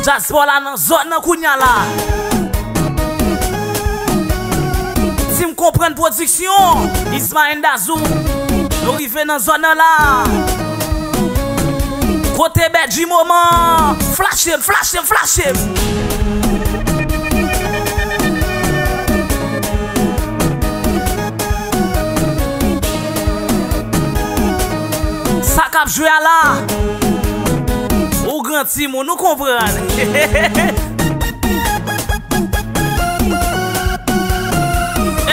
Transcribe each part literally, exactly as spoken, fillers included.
Dyaspora nan zòn nan kounya la. Si m konprann pwodiksyon, Ismaël Dazou, nou rive nan zòn nan la. Kote Bèdji moman? Flache m, flache m, flache m. Sa k ap jwe a la? Ou gran timoun, ou konprann.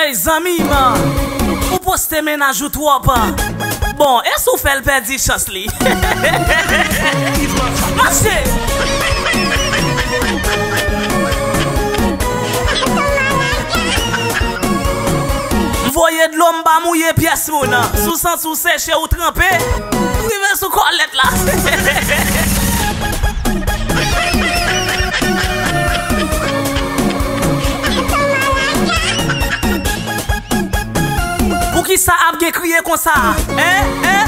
Ey, zanmi m, ou poste mennaj ou twòp. Bon, e si w fè l pèdi chans li? Mache! M voye dlo, m pa mouye pyès moun. Si w santi w seche, ou tranpe, rive sou kòlèt la. Poukisa ap gen kriye konsa? Hein? Hein?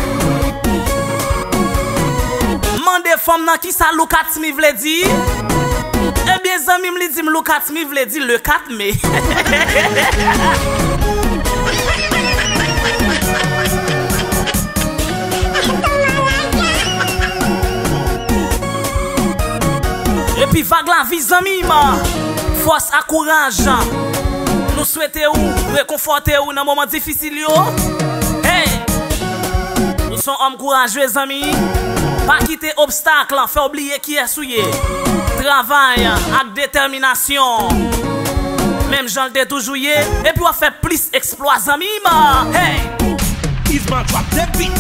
M mande fanm nan kisa look at me vle di. Ebyen, zanmi m, li di m look at me vle di le kat me. Epi Vag Lavi, zanmi m, fòs ak kouraj. Nou swete w, rekonfòte w nan moman difisil yo. Hey! Ou se yon òm kouraje, zanmi. Pa kite obstak fè w bliye kiyès ou ye. Travay ak detèminasyon. Menm jan l te toujou ye, epi w ap fè plis eksplwa, zanmi m. Hey! Isma drop the beat.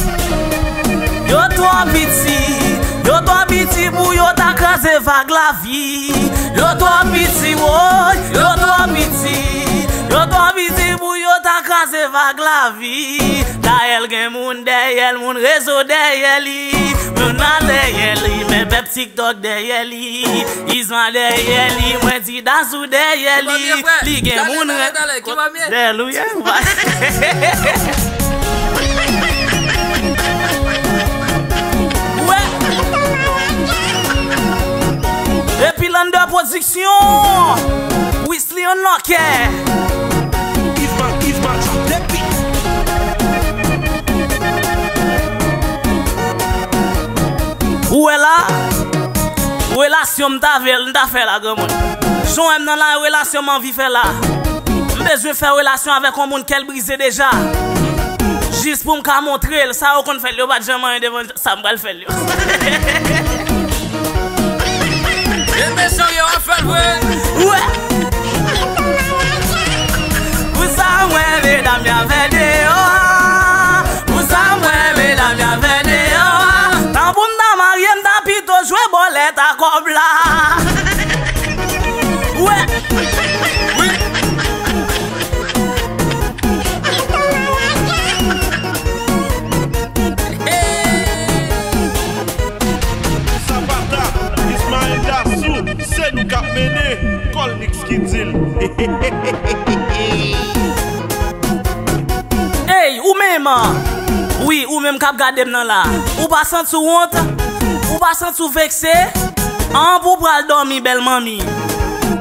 Yo twò piti, yo twò piti pou yo ta kraze Vag Lavi. Yo twò piti, woy, yo twò piti. Yo twò piti pou yo ta kraze Vag Lavi. Dayè l gen moun dèyè l, moun rezo dèyè li. Moun nan dèyè li, men pèp TikTok dèyè li. Isma dèyè li, mwen di Dazou dèyè li. Li gen moun dèyè l, ou ye. Wè. Epi Lander Production. Wisly Unlocker. Isma, Isma, drop the beat. Ou wè la? Relasyon m ta fè, m ta fè la, granmoun. Jan w wè m nan la, relasyon m anvi fè la. M bezwen fè relasyon avèk yon moun kè l brize deja. Jis pou m ka montre l, sa yo konn fè l, yo pa t janm anyen devan sa m pral fè l yo. E mesye w yo ap fè l vre. Wè. Pou sa m wè medam y ap fè deyò a. Pou sa m wè medam y ap fè deyò a. Tanpou m ta marye, m ta pito jwe bòlèt a kòb la. Wè. Wi. Zapata, Ismaël Dassou, se nou k ap mennen, Colmix ki di l. Ey, ou menm! Wi, ou menm k ap gade m nan la. Ou pa santi w wont? Ou pa santi w vekse? An, pou w pral dòmi, bèl manmi.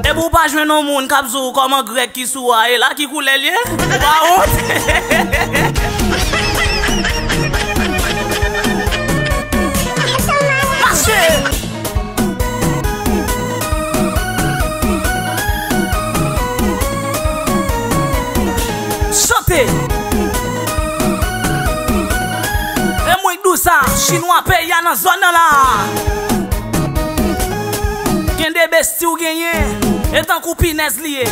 Epi w pa jwenn yon moun k ap di w kòman grèg ki sou a ye la, ki koulè l ye? Ou pa wont? Mache! Chante! E mwen k di w sa, chinwa peyi a nan zòn nan la. Gen de besti w genyen, e tankou pinèz li ye.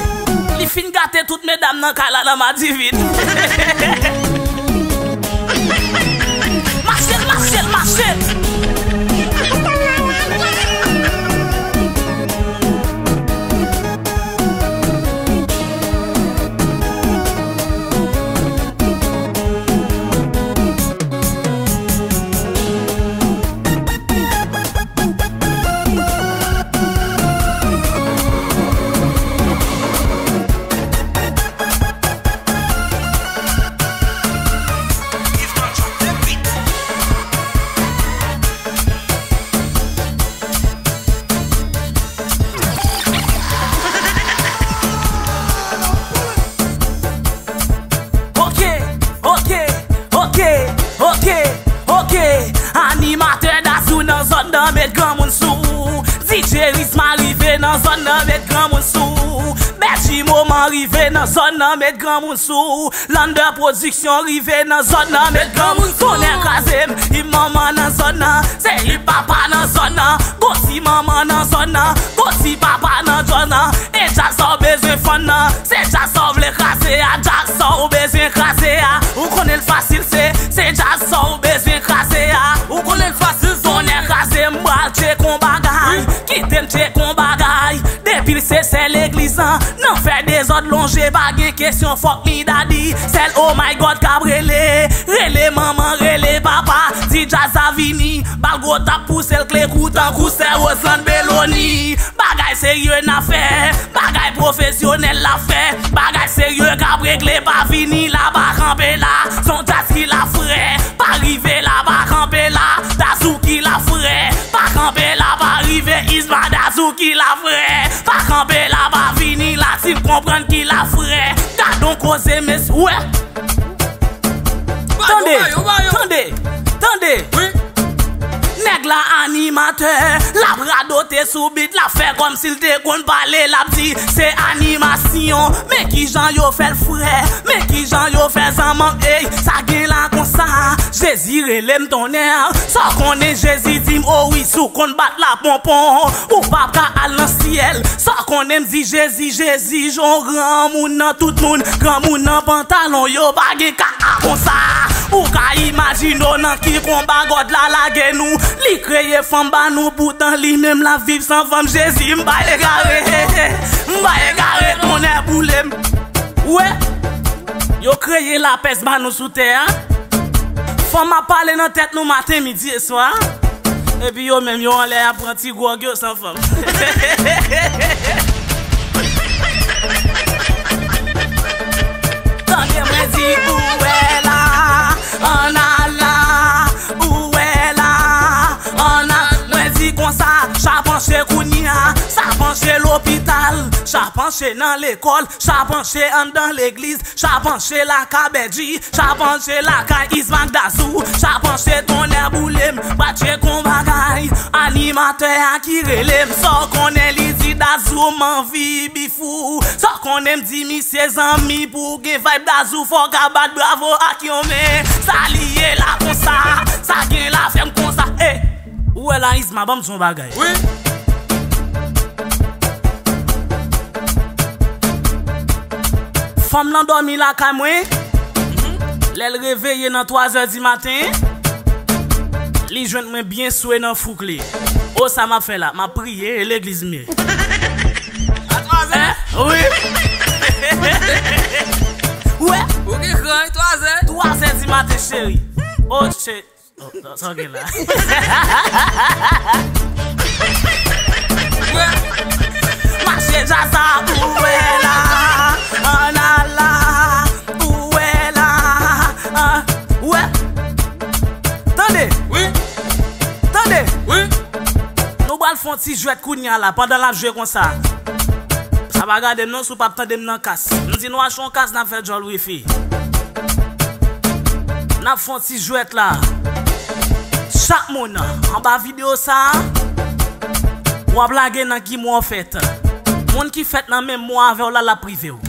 Li fin gate tout medam nan kay la nan madivin. Mache l, mache l, mache l. Zòn nan met granmoun sou ou. Bèji moman rive nan zòn nan met granmoun sou ou. Lander Production rive nan zòn nan met granmoun sou ou. Tonnè kraze m, hip manman nan zòn nan. Se hip papa nan zòn nan. Gwo ti manman nan zòn nan. Gwo ti papa nan zòn nan. E djaz sa w bezwen fann nan. Se djaz sa w vle kraze a. Djaz sa w bezwen kraze a. Ou konnen l fasil se. Se djaz sa w bezwen kraze a. Ou konnen l fasil se. Tonnè kraze m pral tcheke yon bagay. Kite m tcheke yon bagay. Depi l se sè legliz lan, nan fè dezòd lonje pa gen kesyon fòk mi dadi. Sèl oh my God k ap rele, rele manman, rele papa. Di djaz sa vini, ba l gwo tap pouse l klekou tankou sè Roseland Belony. Bagay serye n ap fè, bagay pwofesyonèl l ap fè. Bagay serye k ap regle pa vini la, pa kanpe la. Se yon djaz ki la frè, pa rive la, pa kanpe la. Dazou ki la frè, pa kanpe la, pa rive Isma. Dazou ki la frè, pa kanpe la, pa vini la. Si m konprann ki la frè, gadon koze mesye. Tande, tande, tande. Wi. Nèg la animatè, l ap radote sou bit, l ap fè kòmsi l te konn pale, l ap di se animasyon. Men kijan yo fè l frè, men kijan yo fè zanmanm, ey, sa gen la konsa. Jezi rele m tonnè, sa w konnen Jezi di m, o wi, si w konn bat la ponpon, ou p ap ka al nan syèl. Sa w konnen m di Jezi, Jezi, jan w granmoun nan tout moun, granmoun nan pantalon yo pa gen ka a konsa. Ou ka imajine w nan ki konba God la lage nou. Li kreye fanm ba nou, poutan li menm l ap viv san fanm. Jezi, m pa egare, m pa egare, tonnè boule m. Wè, yo kreye lapès ba nou sou tè a. Fanm ap pale nan tèt nou maten, midi e swa. Epi yo menm yo anlè ap pran ti gwòg yo san fanm. Tande mwen di ou wè la, ann al la, ou wè la, ann al. Mwen di konsa, sa panche kounye a, sa panche lopital, sa panche nan lekòl, sa panche anndan legliz, sa panche lakay Bèdji, sa panche lakay Isma ak Dazou, sa panche tonnè boule m, pa tcheke yon bagay. Animatè a ki rele m, sa w konnen li di Dazou m anvi bif ou. Sa w konnen m di misye zanmi pou w gen vibe Dazou fò w ka bat bravo ak yon men. Sa li ye la konsa, sa gen la fè m konsa. Ey! Ou wè la Isma, ban m di yon bagay. Wi. Fanm nan dòmi lakay mwen. Lè l reveye nan twazè di maten, li jwenn mwen byen swe nan fouk li. O, sa m ap fè la? M ap priye, e legliz m ye. A twazè? Wi. Wè. Ou gen kran, twazè? Twazè di maten, cheri. O, cheri. Oh, sa, sa w gen la? Mache djaz sa pou wè la, ann al la, pou wè la, an, wè. Tande. Wi. Tande. Wi. Nou pral fè yon ti jwèt kounye a la, pandan l ap jwe konsa. Sa pa gade m non, si w p ap tande m nan kas. M di nou achte yon kas, n ap fè djòl wifi. N ap fè yon ti jwèt la. Chak moun anba videyo sa a, w ap lage nan ki mwa w fèt. Moun ki fèt nan menm mwa avè w la, l ap prive w.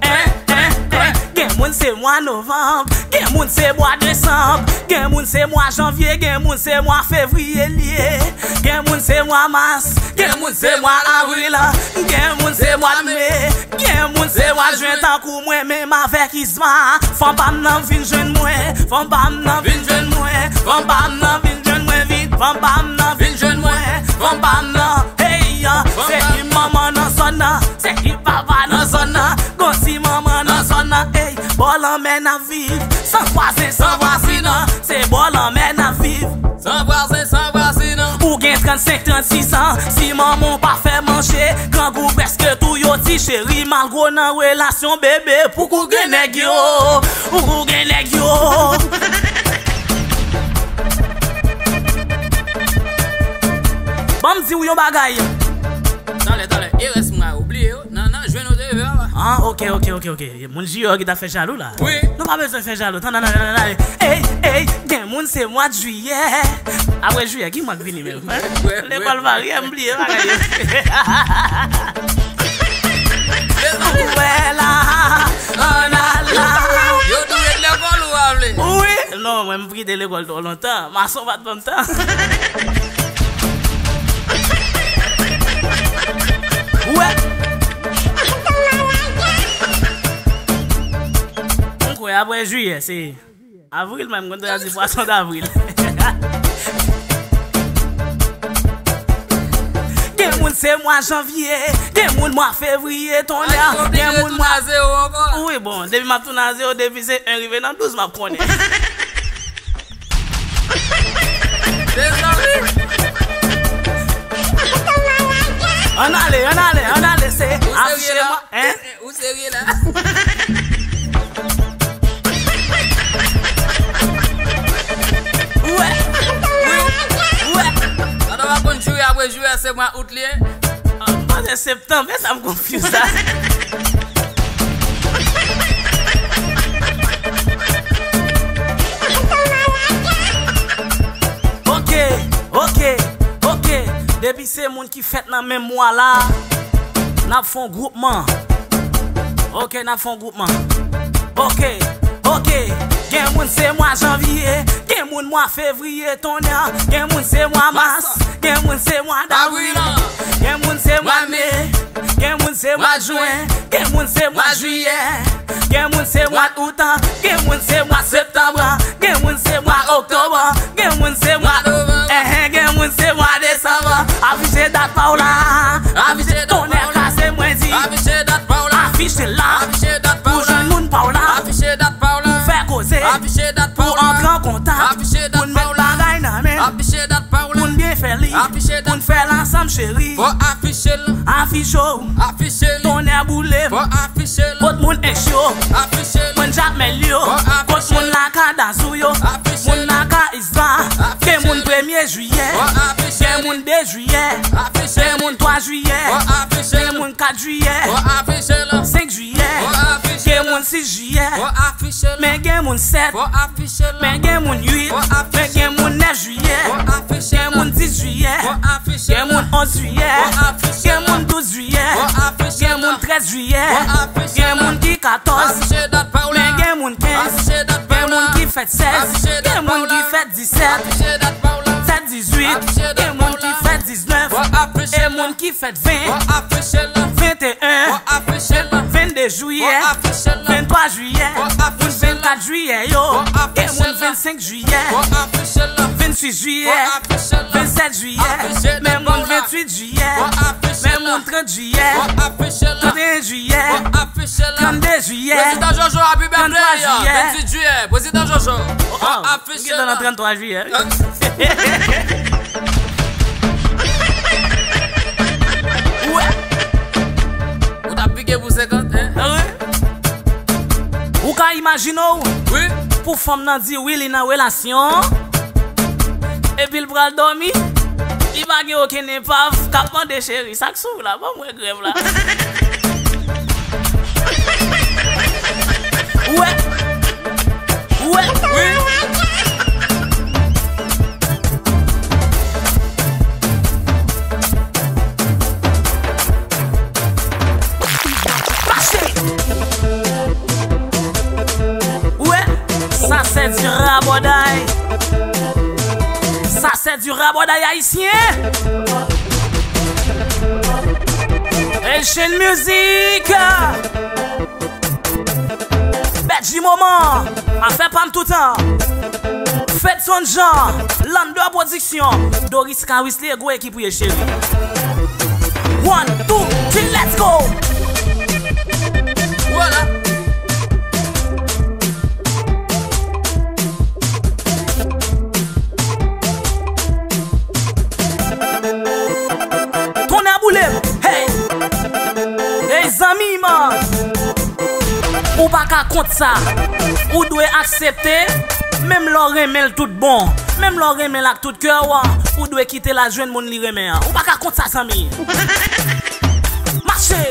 En, en, en. Gen moun se mwa novanm, gen moun se mwa desanm, gen moun se mwa janvye, gen moun se mwa fevriye l ye, gen moun se mwa mas, gen moun se mwa avril, gen moun se mwa me. Gen moun se mwa jen tankou mwen, menm avèk Isma. Fanm pa m nan vin jwenn mwen, fanm pa m nan vin jwenn mwen, fanm pa m nan vin jwenn mwen vit, fanm pa m nan vin jwenn mwen, fanm pa m nan, hey, se hip manman nan zòn nan, se hip papa nan zòn nan, gon ti manman nan zòn nan, hey, bò lanmè n ap viv, san vwazen, san vwazin nan, se bò lanmè n ap viv. San vwazen, san vwazin nan. Ou gen trannsenk, trannsis an, si manman w pa fè manje, grangou prèske touye w ti cheri, malgre w nan relasyon bebe, pouki w gen nèg yo, pouki w gen nèg yo. Ban m di w yon bagay. Talè, talè, e rès mwa yo, bliye yo, nan, nan, jwenn yo te Ah, ok, ok, ok, ok. Moun Jiyè ki ta fè jalou la. Wi. Nou pa bezwen fè jalou. Tann, tann, tann, tann. Ey, ey, gen moun se mwa jiyè. Apre jiyè, ki mwa k vini menm? Lekòl varye, m bliye bagay yo. Wè la, ann al la. Yo tou ret lekòl ou pa vle? Wi. Non, mwen m kite lekòl twò lontan. Mason pa t ban m tan. Wè. M kwè apre jiyè, se avril, mwen m konn ta di pwason davril. Gen moun se mwa janvye, gen moun mwa fevriye, tonnè, gen moun mwa zewo ankò. Wi, bon, depi m ap tounen a zewo, depi se en rive nan douz, m ap konnen. Mezanmi. Ann ale, ann ale, ann ale, se afiche mwa, hein? Ou serye la? Wè. Wi. Wè. Sa nou pa konn jiyè apre jiyè, se mwa out li ye? Ah, m panse septanm, e sa m konfyiz la. Ok, ok, ok. Depi se moun ki fèt nan menm mwa la, n ap fè yon gwoupman. Ok, n ap fè yon gwoupman. Ok, ok. Gen moun se mwa janvye, gen moun mwa fevriye, tonnè. Gen moun se mwa mas, gen moun se mwa davril. Gen moun se mwa me, gen moun se mwa jen, gen moun se mwa jiyè. Gen moun se mwa out, gen moun se mwa septanm, gen moun se mwa oktòb, gen moun se mwa novanm, enhen, gen moun se mwa desanm. Afiche dat pa w la, afiche dat pa w la. Tonnè kase mwen di, afiche dat pa w la, afiche la, afiche dat pa w la. Pou jwenn moun pa w la, afiche dat pa w la. Pou fè koze, afiche dat pa w la. Pou antre an kontak, afiche dat pa w la. Pou n met bagay nan men, afiche dat pa w la. Pou n byen fè li, afiche dat, pou n fè l ansanm cheri. Fò afiche l, afiche w. Afiche l. Tonnè boule m. Fò afiche l. Kot moun ench yo? Afiche l. Mwen Jakmèl yo. Fò afiche l. Kot moun lakay Dazou yo? Afiche l. Moun lakay Isla. Afiche l. Gen moun premye jiyè. Fò afiche l. Gen moun de jiyè. Afiche l. Gen moun twa jiyè. Fò afiche l. Gen moun kat jiyè. Fò afiche l. Senk jiyè. Fò afiche l. Gen moun sis jiyè. Fò afiche l. Men gen moun sèt. Fò afiche l. Men gen moun uit. Fò afiche l. Men gen moun nèf jiyè. Fò afiche l. Gen moun dis jiyè. Fò afiche l. Gen moun onz jiyè. Fò afiche l. Gen moun douz jiyè. Fò afiche l. Gen moun trèz jiyè. Fò afiche l. Gen moun ki katòz. Afiche dat pa w la. Men gen moun kenz. Afiche dat pa w la. Gen moun ki fèt sèz. Afiche dat pa w la. Gen moun ki fèt disèt. Afiche dat pa w la. Fèt dizuit. Afiche dat pa w la. Gen moun ki fèt diznèf. Fò afiche l. E moun ki fèt ven. Fò afiche l. Venteyen. Fò afiche l. Vennde jiyè. Fò afiche l. Venntwa jiyè. Fò afiche l. Moun vennkat jiyè yo. Fò afiche l. Gen moun vennsenk jiyè. Fò afiche l. Vennsis jiyè. Fò afiche l. Vennsèt jiyè. Afiche l. Men moun venntuit jiyè. Fò afiche l. Men moun trant jiyè. Fò afiche l. Trannteyen jiyè. Fò afiche l. Trannde jiyè. Prezidan Jojo, happy birthday. Trannntwa jiyè. Venntuit jiyè. Prezidan Jojo. Fò afiche l. Trannntwa jiyè. Wè. Ou t ap pike pou senkant, hein? Ah wi. Ou ka imajine w? Wi. Pou fanm nan di wi, li nan relasyon, epi l pral dòmi, li pa gen okenn epav k ap mande cheri, sa k sou w la, ban m wè grèv la. Wè. Wè. Wi. Mache! Wè, sa se di rabòday. Sa se di rabòday ayisyen. Haitian music. Bèt di moman, afè pa m toutan. Fedson Jean, Lander Production, Doris Caris, Lego ekip ou ye cheri. One, two, three, let's go! Voilà. Tonnè boule m, hey! Hey, zanmi m! Ou pa ka kont sa. Ou dwe aksepte, menm lè w renmen l tout bon, menm lè w renmen l ak tout kè w, ou dwe kite l al jwenn moun li renmen an. Ou pa ka kont sa, zanmi. Mache!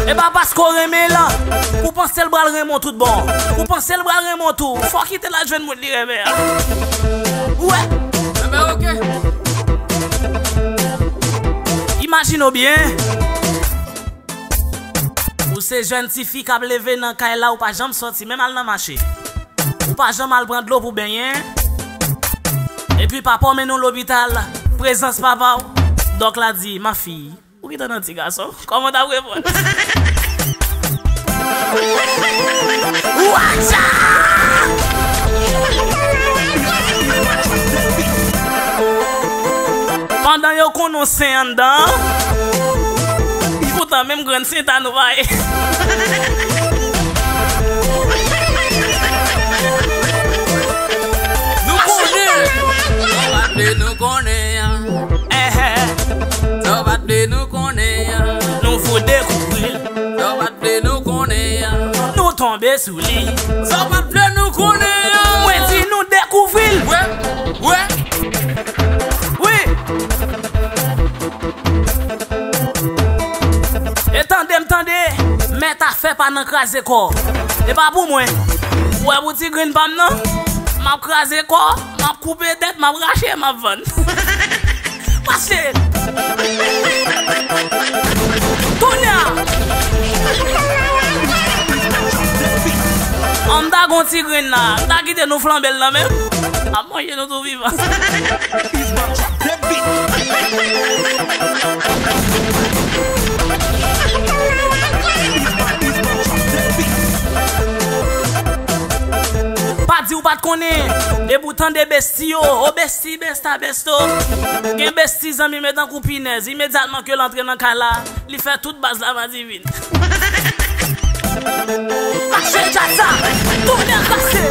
E pa paske w renmen l, pou w panse l pral renmen w tout bon. Pou w panse l pral renmen w tou. Fò w kite l al jwenn moun li renmen an. Ou wè? Enben, oke. Imajine w byen. Ou se jèn tifi k ap leve nan kay la, ou pa janm sòti, menm al nan mache. Ou pa janm al pran dlo pou benyen. Epi papa w mennen w lopital, prezans papa w. Dòk la di, "Ma fille, ou gentan nan ti gason?" Kòman w t ap reponn? Watcha! Pandan yo konnen w sen anndan, poutan menm grenn sen ta nou pa ye. Nou konnen. Sa w pa t vle nou konnen an. Ehè. Sa w pa t vle nou konnen an. Nou fout dekouvri l. Sa w pa t vle nou konnen an. Nou tonbe sou li. Sa w pa t vle nou konnen an. Mwen di nou dekouvri l. Wè, wè. Wi. E tande m tande, mèt afè pa nan kraze kò. E pa pou mwen. Ou wè pou ti grenn pa m nan? M ap kraze kò, m ap koupe tèt, m ap rache, m ap vann. Pase! Tounen! An m ta gon ti grenn la, m ta kite nou flanbe l nan menm. Ap manje nou tou vivan. Pa di w pa t konnen, depi w tande besti yo, o besti, besta, besto. Gen besti zanmi m e tankou pinèz, imedyatman ke l antre nan kay la, li fè tout baz la madivin. Mache djaz sa, tounen kase.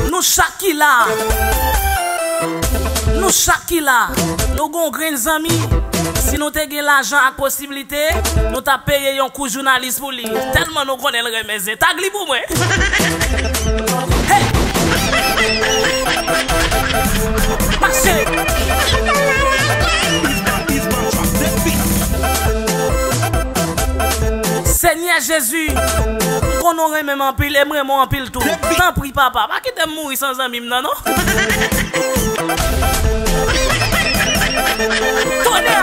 Nou chak ki la. Nou chak ki la. Nou gon grenn zanmi. Si nou te gen lajan ak posiblite, nou t ap peye yon kou jounalis pou li. Tèlman nou konnen l renmen zen. Tag li pou mwen. Hey! Mache! Senyè Jezi, m konnen w renmen m anpil e m renmen w anpil tou. Tanpri, papa, pa kite m mouri san zanmi m nan, non. Tonè!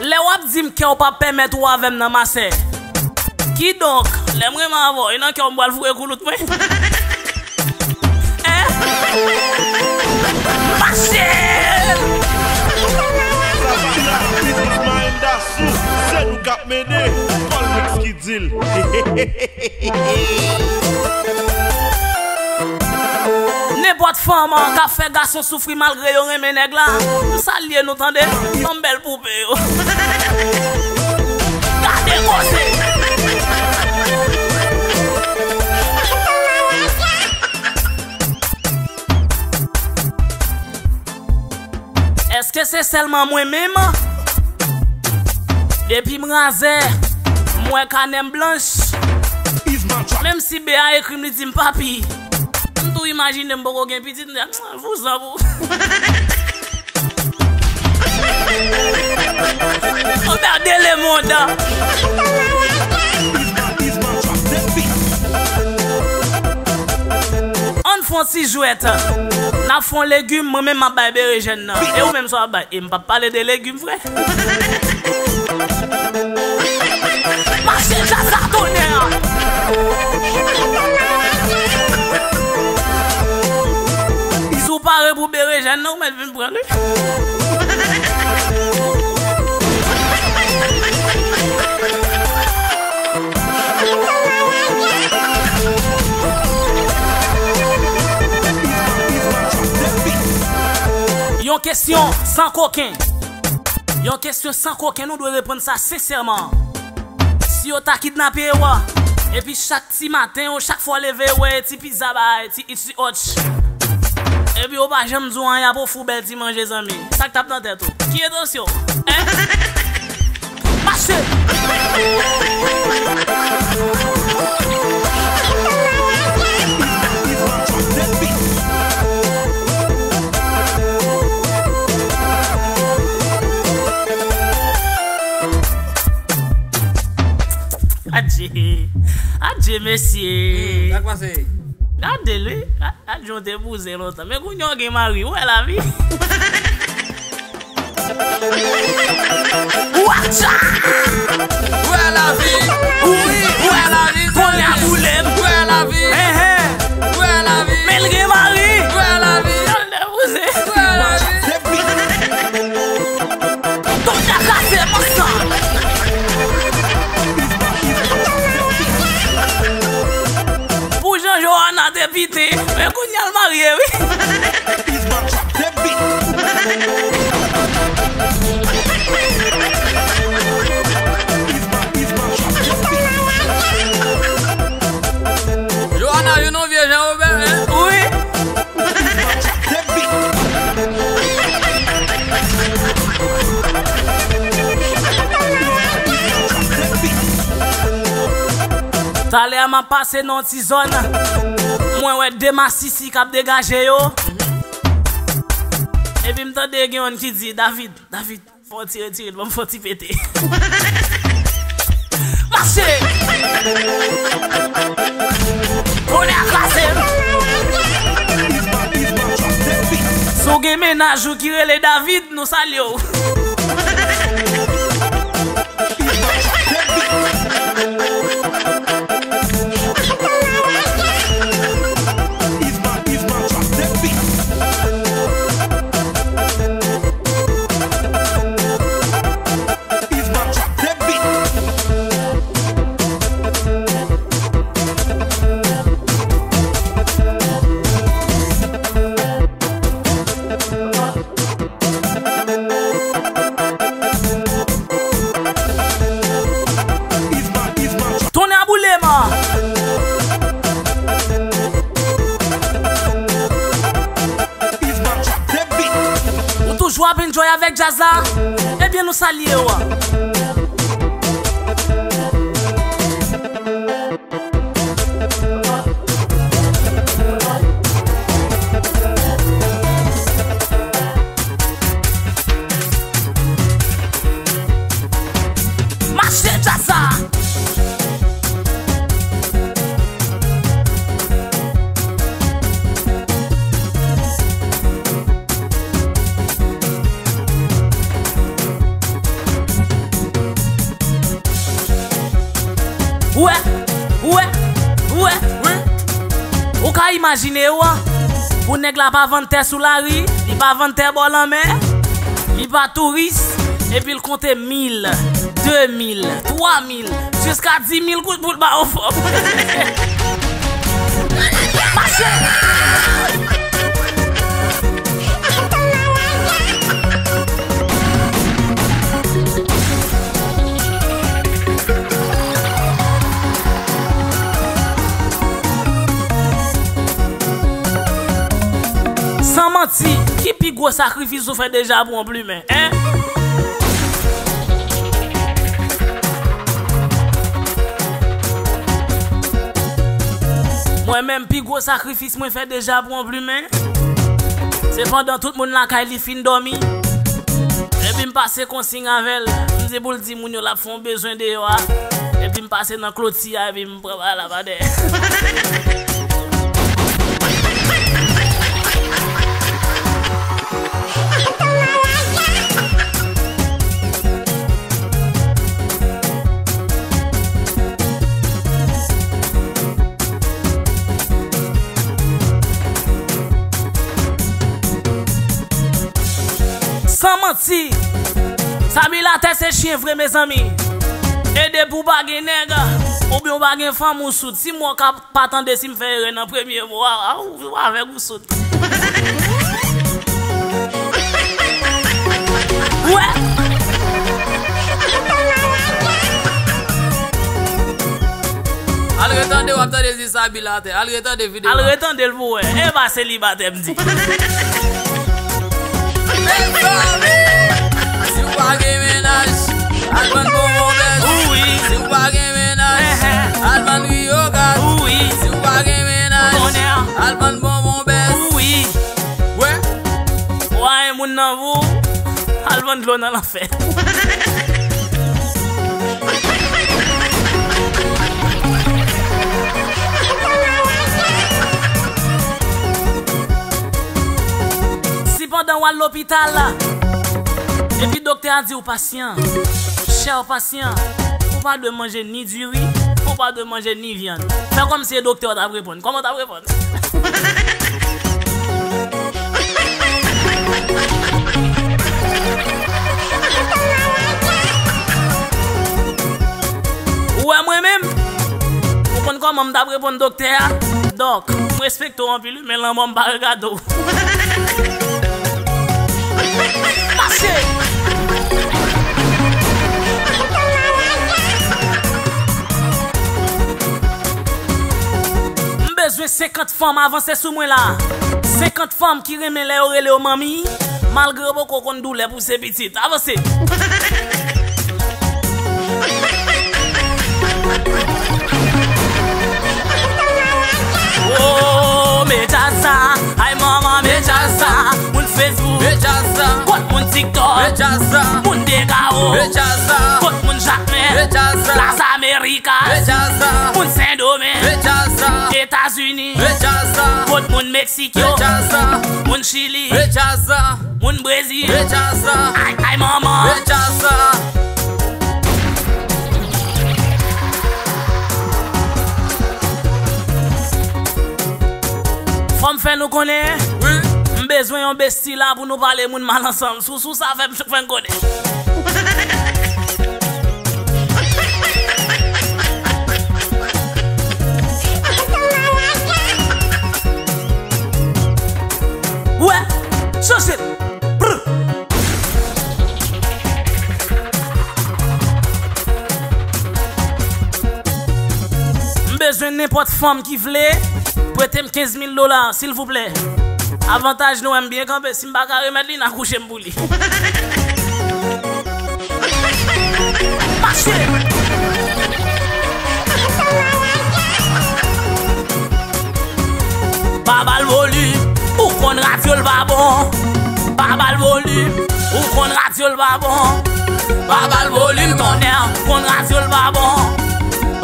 Lè w ap di m kè w p ap pèmèt ou avè m nan masè. Kidonk, lè m renmen avè w, e nan kè w m pral foure koulout mwen. Hein? Mache! Sa pa la, Ismael Dasou, se nou k ap mennen, Paul Mix ki di l. Nenpòt fanm k ap fè gason soufri malgre yo renmen nèg la, m salye nou tande, fanm bèl pou yo. Gade koze! Èske se sèlman mwen menm? Depi m razè, m wè kanè m blanch. Menm si B A ekri m, li di m, "Papi, m tou imajine m poko gen pitit," m di, "Ah, vouzan pou." Regardez le monde. Ann fè yon ti jwèt. N ap fè yon legim, mwen menm m ap bay berejèn nan. E ou menm sa w ap bay? E m p ap pale de legim, frè. Mache djaz la tonè! Si w pare pou berejèn nan, ou mèt vin pran li. Yon kesyon san koken. Yon kesyon san koken, nou dwe reponn sa sensèman. Si yo ta kidnape yo, epi chak ti maten, ou chak fwa w leve, ou wè ti pizza ba, ti itchi och. Epi yo pa janm di w anyen, ap ofri w bèl ti manje, zanmi. Sa k t ap nan tèt ou? Ki entansyon w? Hein? Mache! Adje, adje, mesye. Hmm, sa k pase? Gade l, wi. A, adje, w te bouzen lontan. Men kounye a w gen mari, w wè lavi. Watcha! W wè lavi. Wi, w wè lavi. Kounye a boule m. W wè lavi. Ehe. W wè lavi. Men l gen mari. W wè lavi. Tande bouzen. W wè lavi. Tout la kase, monsa. Pou jan Johanna te piten, men kounye a l marye, wi. Johanna, you know, vye Jean Robert, hein? Wi. Talè a m ap pase nan yon ti zòn. Mwen wè de masisi k ap degaje yo. Epi m tande gen youn ki di, David, David, fò w ti retire l, ban m fò w ti pete. Mache! Kounye a kraze m. Si w gen mennaj ou ki rele David, nou salye w. Tonnè boule m! Ou toujou ap enjoy avèk djaz la? Ebyen, nou salye w. Mache djaz sa! Ou wè, ou wè, ou wè, wi. Ou ka imajine w, pou nèg la pa vann tè sou lari, li pa vann tè bò lanmè, li pa touris, epi l konte mil, de mil, twa mil, jiska di mil goud pou l ba yon fanm. Mache! San manti, ki pi gwo sakrifis ou fè deja pou yon plimen, en? Mwen menm, pi gwo sakrifis mwen fè deja pou yon plimen, se pandan tout moun lakay li fin dòmi, epi m pase konsiy avè l, m di pou l di moun yo l ap fè yon bezwen deyò a, epi m pase nan kloti a, epi m pran bal la pa dèyè. San manti, sa bilatè se chen vre, mezanmi. E depi w pa gen nèg, oubyen w pa gen fanm, ou soud. Si mwen ka pa tande si m fè erè nan premye mo a, a, ou, ou avèg ou soud. Ou wè? Al retande, w ap tande Zizabila atè. Al retande videyo a. Al retande l pou wè. E pa selibatè m di. Mezanmi! Si w pa gen mennaj, al vann bonbon bèz. Wi. Si w pa gen mennaj, al vann Rio Gaz. Wi. Si w pa gen mennaj, al vann bonbon bèz. Wi. Wè. Wa yon moun nan vou, al vann dlo nan lanfè. Si pandan w al lopital, epi doktè a di w, "Pasyan, chè pasyan, ou pa dwe manje ni diri, ou pa dwe manje ni vyann." Fè kòmsi e doktè w t ap reponn. Kòman w t ap reponn? Ou wè mwen menm? Ou konn kòman m t ap reponn doktè a? Dòk, m respekte w anpil, wi, men lanmò m pa regade w. Mache! M bezwen senkant fanm avanse sou mwen la. Senkant fanm ki renmen lè yo rele yo manmi, malgre yo poko konn doulè pouse pitit. Avanse. Oh, me djaz sa, ay manman, me djaz sa. Moun Facebook, me djaz sa. Kot moun TikTok, me djaz sa. Moun Degao, me djaz sa. Kot moun Jakmèl, me djaz sa. Las Americas, me djaz sa. Moun Sendomeng, me djaz sa. Etazini, me djaz sa. Kot moun Meksik yo, me djaz sa. Moun Chili, me djaz sa. Moun Brezil, me djaz sa. Ay, ay, manman, me djaz sa. Fò m fè nou konnen, wi, m bezwen yon besti la pou nou pale moun mal ansanm. Sou, sou sa fè m, fè m konnen. Wè, chanje. Brr. M bezwen nenpòt fanm ki vle prete m kenz mil dola, silvouplè. Avantaj nou wè m byen kanpe, si m pa ka remèt li, n a kouche m pou li. Mache! Pa ba l volim, ou konn radyo l pa bon. Pa ba l volim, ou konn radyo l pa bon. Pa ba l volim, tonnè, ou konn radyo l pa bon.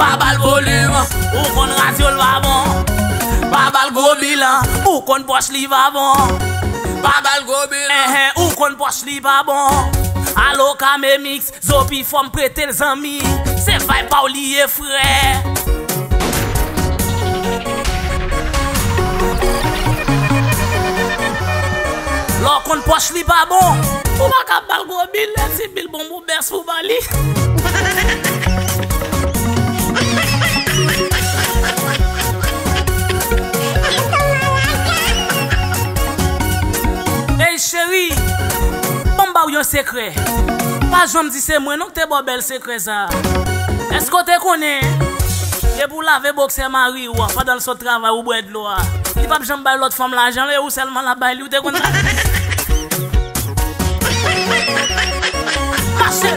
Pa ba l volim, ou konn radyo l pa bon. Pa ba l gwo bilan, ou konn pòch li pa bon. Pa ba l gwo bilan, enhen, ou konn pòch li pa bon. Alo, Kamemix, Zopi, fò m prete l, zanmi. Se vibe pa w li ye, frè. Lè w konn pòch li pa bon, ou pa ka ba l gwo bil, lè ti bil bon pou bès pou ba li. Ey, cheri, ban m ba w yon sekrè. Pa janm di se mwen non k te ba w bèl sekrè sa a. Èske w te konnen, depi w lave bòksè mari w pandan l sot travay ou bwè dlo a, li p ap janm bay lòt fanm lajan, e ou sèlman l ap bay li, ou te konn sa? Mache!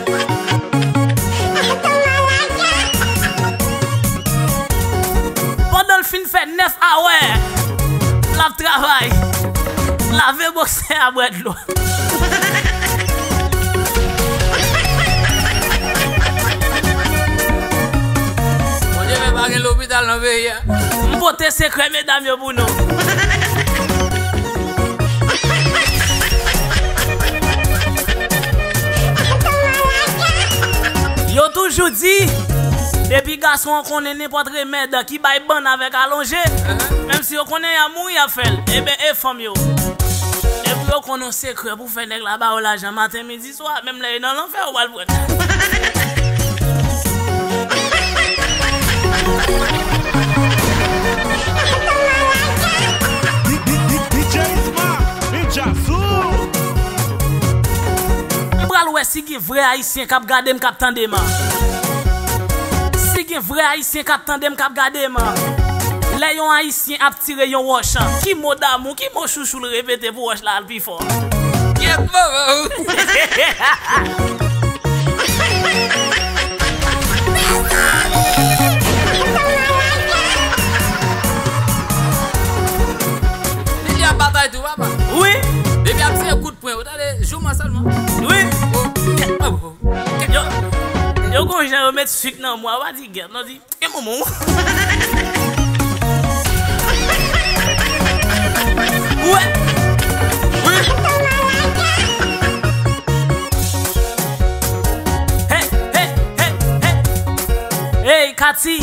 Pandan l fin fè nèf awè, l ap travay, lave bòksè a, bwè dlo. Bondye fè pa gen lopital nan peyi a. M pote sekrè medam yo pou nou. Yo toujou di, depi gason an konnen nenpòt remèd ki bay bann avèk alonje, menm si yo konnen y ap mouri, y ap fè l. Eben, e fanm yo. Depi yo konn yon sekrè pou fè nèg la ba yo lajan maten, midi, swa, menm lè yo nan lanfè, yo pral pran. D J Isma, Ninja Sou. M pral wè si gen vrè Ayisyen k ap gade m, k ap tande m. Si Vrè ayisyen k ap tande m, k ap gade m. Lè yon ayisyen ap tire yon wòch, ki mo damou, ki mo chouchou l repete pou wòch la al pi fò? Gyèt manman w. Depi ap batay tou, papa. Wi. Depi ap tire kout pwen, ou tande, jouman sèlman. Wi. Oh. Oh. Yo, yo gon jan yo met swit nan mwa, pa di gyèt, non, di, e momo. Wè. Wi. Hey, hey, hey, hey. Hey, Kati.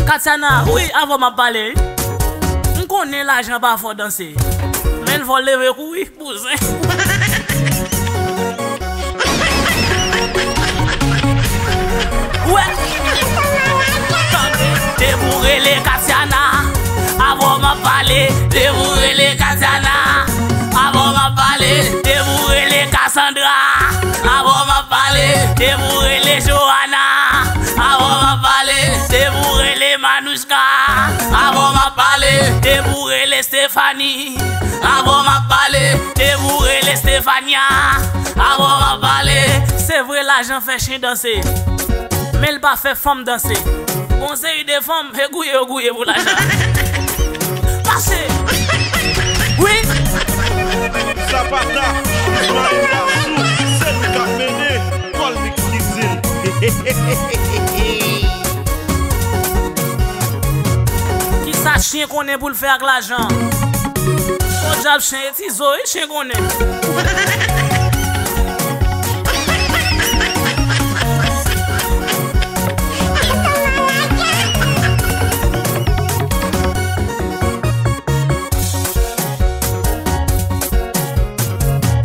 Katiana, wi, avè w m ap pale, wi. M konnen lajan pa fè w danse. Men l fè w leve kouri. Bouzen. Wè. Tande, depi w rele Katiana, avè w m ap pale, depi w rele Katiana, avè w m ap pale, depi w rele Cassandra, avè w m ap pale, depi w rele Johanna, avè w m ap pale, depi w rele Manouche. Ka, avè w m ap pale, depi w rele Stéphanie. Avè w m ap pale, depi w rele Stéphania. Avè w m ap pale. Se vre lajan fè chen danse, men l pa fè fanm danse. Gon seri de fanm, se gouye yo gouye pou lajan. Pase. Wi. Zapata, Ismael Lasou, se nou k ap mennen. Paul Mix Cuisine. Kisa chen konnen pou l fè ak lajan? Podyab chen e ti zo, wi, chen konnen.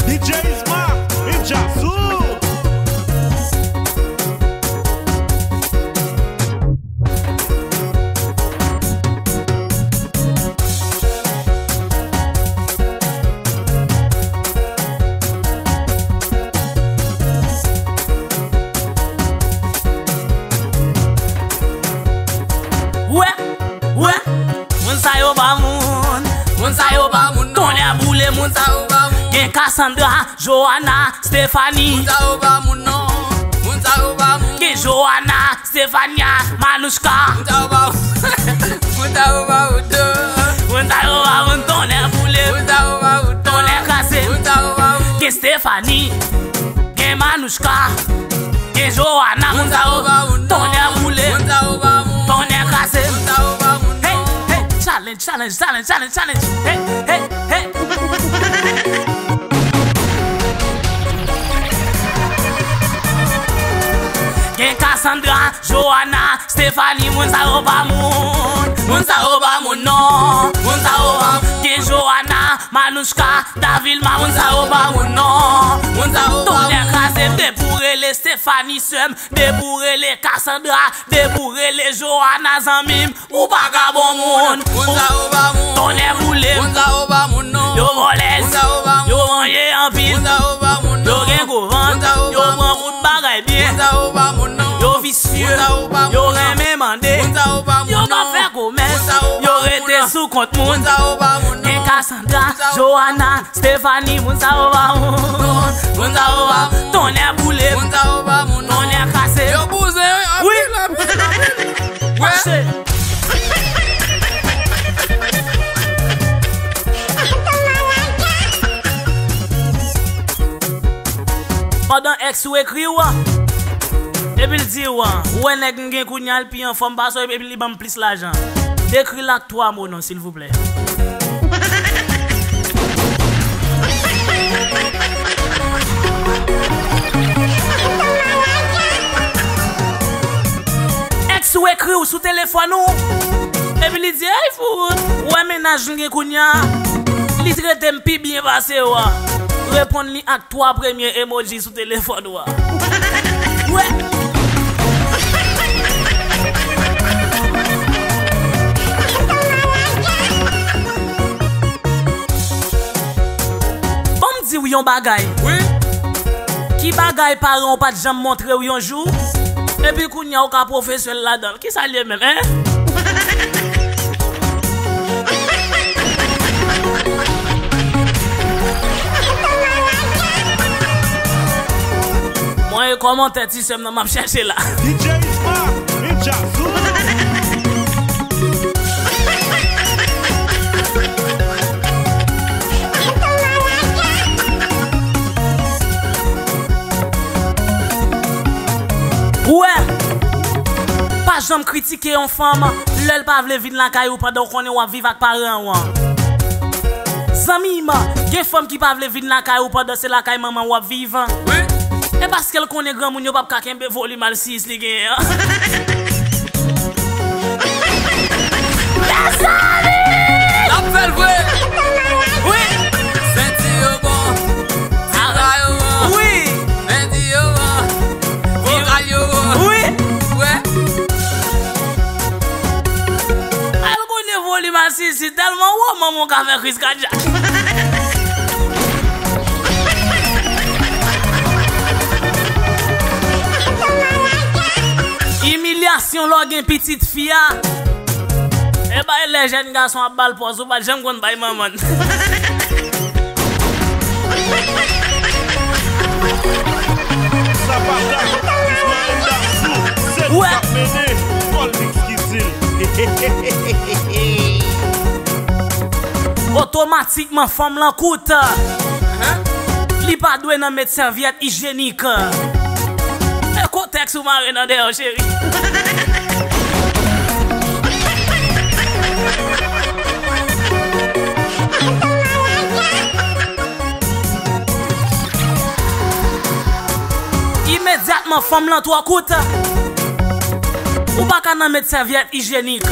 D J Isma, Ninja Sou. Wè, wè. Moun sa yo pa moun. Moun sa yo pa moun, non. Tonnè boule, moun sa yo pa moun. Gen Cassandra, Johanna, Stéphanie. Moun sa yo pa moun, non. Moun sa yo pa moun. Gen Johanna, Stéphania, Manouchka. Moun sa yo pa moun. Moun sa yo pa moun, non. Moun sa yo pa moun, tonnè boule. Moun sa yo pa moun, non. Tonnè krase. Moun sa yo pa moun. Gen Stéphanie. Gen Manouchka, gen Johanna, moun sa yo, tonnè boule, tonnè krase. Hey, hey, challenge, challenge, challenge, challenge, challenge. Hey, hey, hey. Gen Cassandra, Johanna, Stéphanie, moun sa yo pa moun. Moun sa yo pa moun, non. Moun sa yo pa moun. Gen Johanna, Manouchka, Davilma, moun sa yo pa moun, non. Moun sa yo pa moun. Tonnè kraze m, depi w rele Stéphanie, sè m, depi w rele Cassandra, depi w rele Johanna, zanmi m, ou pa ka bon moun. Moun sa yo pa moun. Tonnè boule m. Moun sa yo pa moun, non. Yo vòlèz. Moun sa yo pa moun. Yo manje anpil. Moun sa yo pa moun, non. Yo gen gwo vant. Moun sa yo pa moun. Yo pran kout bagay byen. Moun sa yo pa moun, non. Yo visye. Moun sa yo pa moun, non. Yo renmen mande. Moun sa yo pa moun, non. Yo pa fè komès. Moun sa yo pa moun, non. Yo rete sou kont moun. Moun sa yo pa moun, non. Gen Cassandra, Johanna, Stéphanie, moun sa yo pa moun. Moun sa yo pa moun. Tonnè boule. Moun sa yo pa moun, non. Tonnè krase. Yo bouzen, wi, anpil, anpil, anpil. Wè. Mache. Pandan èks ou ekri w, epi l di w, ou wè nèg m gen kounye a, l pi anfòm pase w, epi li ban m plis lajan. Dekri l ak twa mo non, silvouplè. Èks ou ekri w sou telefòn ou, epi li di, "Ey, fout, ou wè mennaj m gen kounye a, li trete m pi byen pase w." Reponn li ak twa premye emoji sou telefòn ou a. Wè. Ban m di w yon bagay. Wi. Ki bagay paran w pa t janm montre w yon jou? Epi kounye a ou ka pwofesyonèl ladan l. Kisa l ye menm, en? Mwen e kòmantè ti sè m nan m ap chèche la. D J Isma, Ninja Zoo. Ou wè, pa janm kritike yon fanm lè l pa vle vin lakay ou pandan w konnen w ap viv ak paran w an. Zanmi m, gen fanm ki pa vle vin lakay ou pandan se lakay manman w ap viv. Wi. E paske l konnen granmoun yo p ap ka kenbe volim alsiyis li genyen an. Mezanmi! N ap fè l vre! Wi! Senti yo bon, tira yo bon. Wi! Mèdi yo bon, vokal yo bon. Wi! Wè! Al konnen volim alsiyis tèlman wo, manman w ka fè kriz kadyak. Imilyasyon lè w gen pitit fi a. E bay lè jèn gason ap ba l pòz, ou pa t janm konn bay manman l. Sa pa blag, Ismael Damsou, se nou k ap mennen, Paul Mix ki di l. Otomatikman, fanm lan kout. Li pa dwe nan met sèvyèt ijyenik. E kontèks ou mare nan dèyè w, cheri. Imedyatman, fanm lan twò kout. Ou pa ka nan met sèvyèt ijyenik.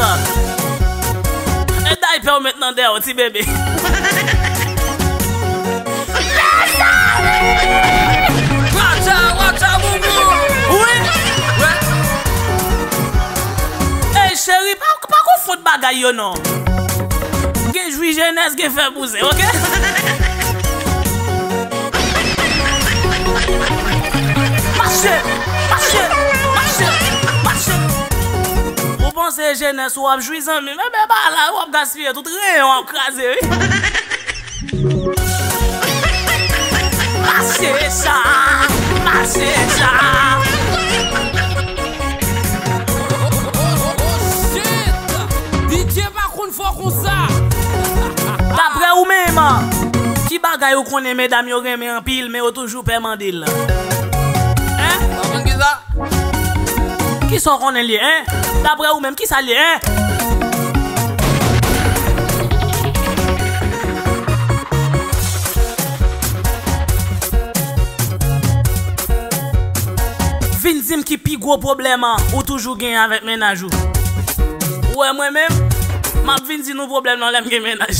E daypè w met nan dèyè w, ti bebe. Mezanmi! Watcha, watcha, boubou! Wi! Wi! Ey, cheri, pa, pa konfonn bagay yo, non. Gen jwi jenès, gen fè bouzen, oke? Mache! Mache! Mache! Mache! Ou panse jenès ou ap jwi, zanmi m? Enben, ba la, w ap gaspiye tout reyon, w ap kraze, wi. Mache sa! Mache sa! Oh, shit! D J pa konn fò konsa! Daprè ou menm, ki bagay ou konnen medam yo renmen anpil, men yo toujou pè mande l? Hein? Ou konn kisa? Kisa w konnen l ye, hein? Daprè ou menm, kisa l ye, hein? Vin di m ki pi gwo pwoblèm ou toujou genyen avèk mennaj ou. Ou wè mwen menm, m ap vin di nou pwoblèm nan lè m gen mennaj.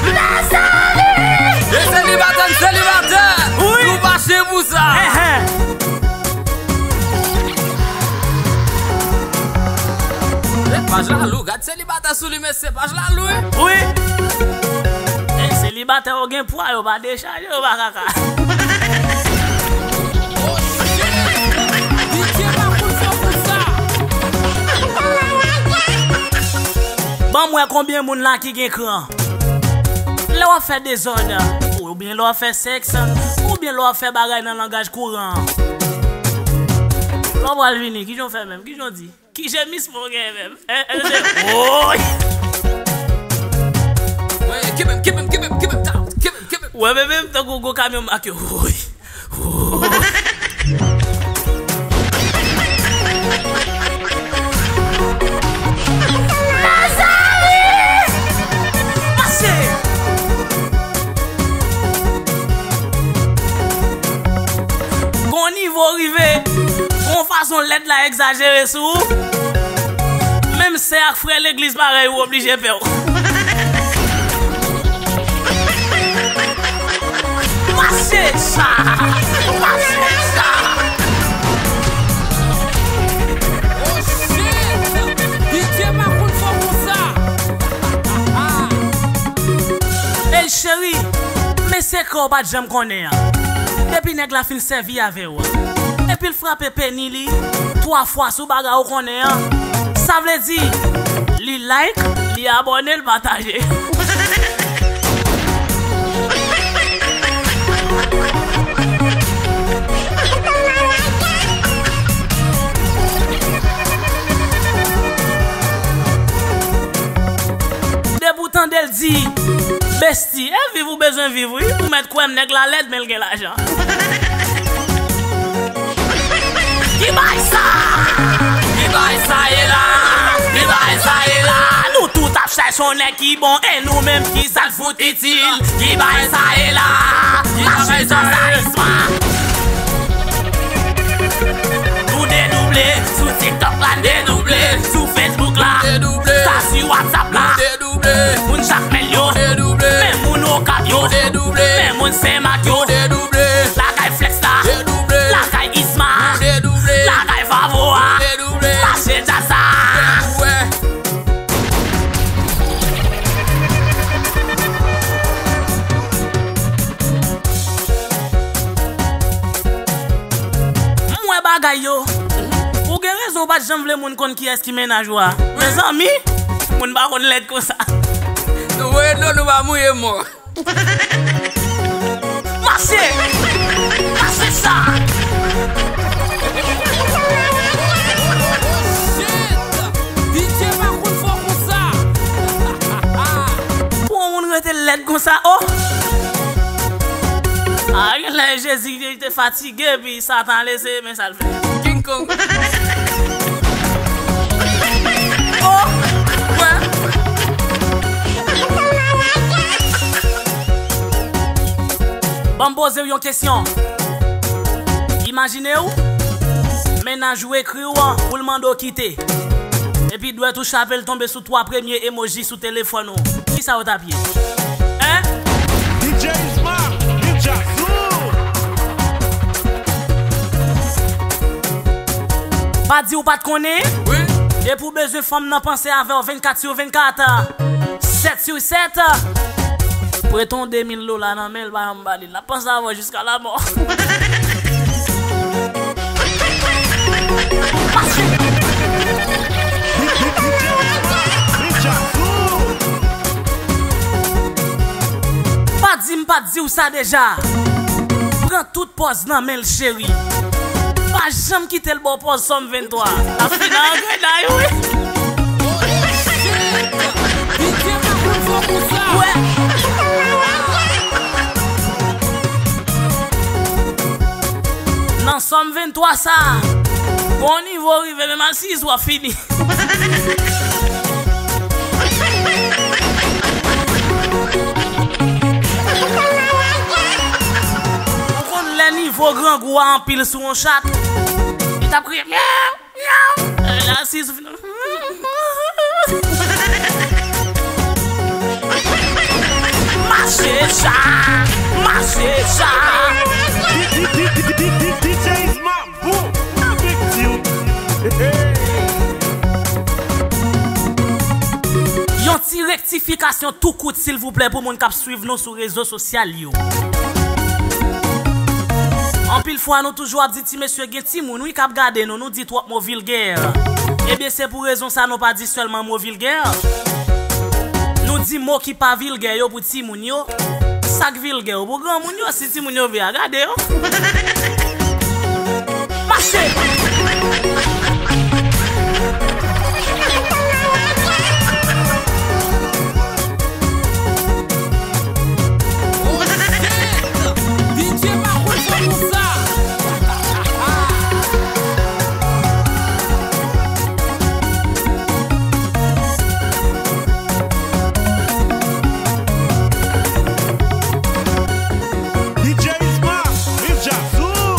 Mezanmi! E selibatè, n selibatè! Wi! Nou mache pou sa! Enhen! Paj la lou, gad selibatè sou li, mesye, paj la lou, wi! Wi! E selibatè yo gen pwa, yo pa dechaje, yo pa kaka. Oh, shit! D J pa konn fò pou sa! Ban m wè konbyen moun la ki gen kran. Lè w ap fè dezòd, oubyen lè w ap fè sèks, oubyen lè w ap fè bagay nan langaj kouran. Lè w pral vini, kijan w fè menm? Kijan w di? Ki jemisman w gen menm? Hein, hein, je- Woy! Woy, kenbe m, kenbe m, kenbe m, kenbe m, kenbe m, kenbe m. Wè, men menm tankou gwo kamyon make, woy. Mezanmi! Mache! Gon nivo rive, gon fason lèd la egzajere sou ou. Menm sè ak frè legliz parèy ou oblije pè w. Mache sa! Mache sa! Oh, shit! D J pa konn fò konsa! Ey, cheri, men sekrè w pa t janm konnen an. Epi nèg la fin sèvi avè w, epi l frape peni li twa fwa sou bagay ou konnen an, sa vle di li like, li abòne, l pataje. Depi w tande l di, besti, e viv ou bezwen viv, wi. Ou mèt kwè m, nèg la lèd, men l gen lajan. Ki bay sa? Ki bay sa ye la? Ki bay sa ye la? Nou tout ap chèche yon nèg ki bon, e nou menm ki sa n fout itil? Ki bay sa ye la? Mache Jòj Ayisman. Nou dedouble, sou TikTok la n dedouble, sou Facebook la, sa sou WhatsApp la. Moun Jakmèl yo, men moun Okap yo, men moun Senmak yo, lakay Flex la, lakay Isma, lakay Vavo a, mache djaz sa. M wè bagay yo. Ou gen rezon, ou pa t janm vle moun konn kiyès ki mennaj ou a. Mezanmi, moun pa konn lèd konsa. Nou voye dlo, nou pa mouye mò. Mache! Mache sa! Shit! D J pa konn fò konsa. Pou yon moun rete lèd konsa, oh! A, genlè Jezi te fatige, epi Satan al eseye, men sa l fè. King Kong. Oh! Wè. Ban m poze w yon kesyon. Imajine w, mennaj ou ekri w pou l mande w kite. Epi dwèt ou chape, l tonbe sou twa premye emoji sou telefòn ou. Kisa w t ap ye? Hein? D J Isma, Ninja Zoo. Pa di w pa t konnen. Wi. Depi w bezwen fanm nan panse avè w vennkat sou vennkat, sèt sou sèt, prete yon de mil dola nan men l, pa janm ba li l. L ap panse avè w jiska lamò. Mache! Pa di m pa t di w sa deja. Pran tout pòz nan men l, cheri. Pa janm kite l ba w pòz Sòm venntwa. L ap fini an greday, wi. Wè. Nan Sòm venntwa sa, bon nivo rive, menm asiz w ap fini. Ou konn lè nivo grangou a anpil sou yon chat, li t ap kriye myaw, myaw. Lè l asiz, ou fin, mache sa, mache sa. D J Isma. Bon, avèk di w. Yon ti rektifikasyon tou kout, silvouplè, pou moun k ap swiv nou sou rezo sosyal yo. Anpil fwa, nou toujou ap di ti mesye gen timoun, wi, k ap gade nou, nou di twòp mo vilgè. Ebyen, se pou rezon sa nou pa di sèlman mo vilgè. Nou di mo ki pa vilgè yo pou timoun yo. Sa k vilgè yo pou granmoun yo, si timoun yo vle a, gade yo. Mache! Oh, shit! D J pa konn fè konsa! D J Isma, Ninja Zoo.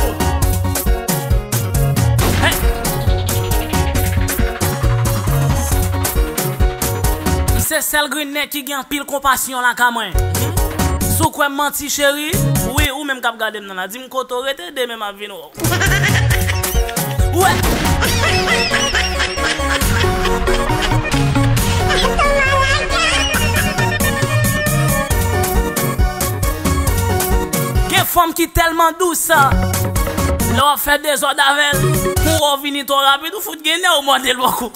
Hey! M se sèl grenn nèg ki gen anpil konpasyon lakay mwen. Si w kwè m manti, cheri, wi, ou menm k ap gade m nan la, di m kote w rete, demen m ap vin wè w. Wè. Gen fanm ki tèlman dous, lè w ap fè dezòd avè l, ou wè w vini twò rapid, ou fout gen nè, ou mòde l bò kou.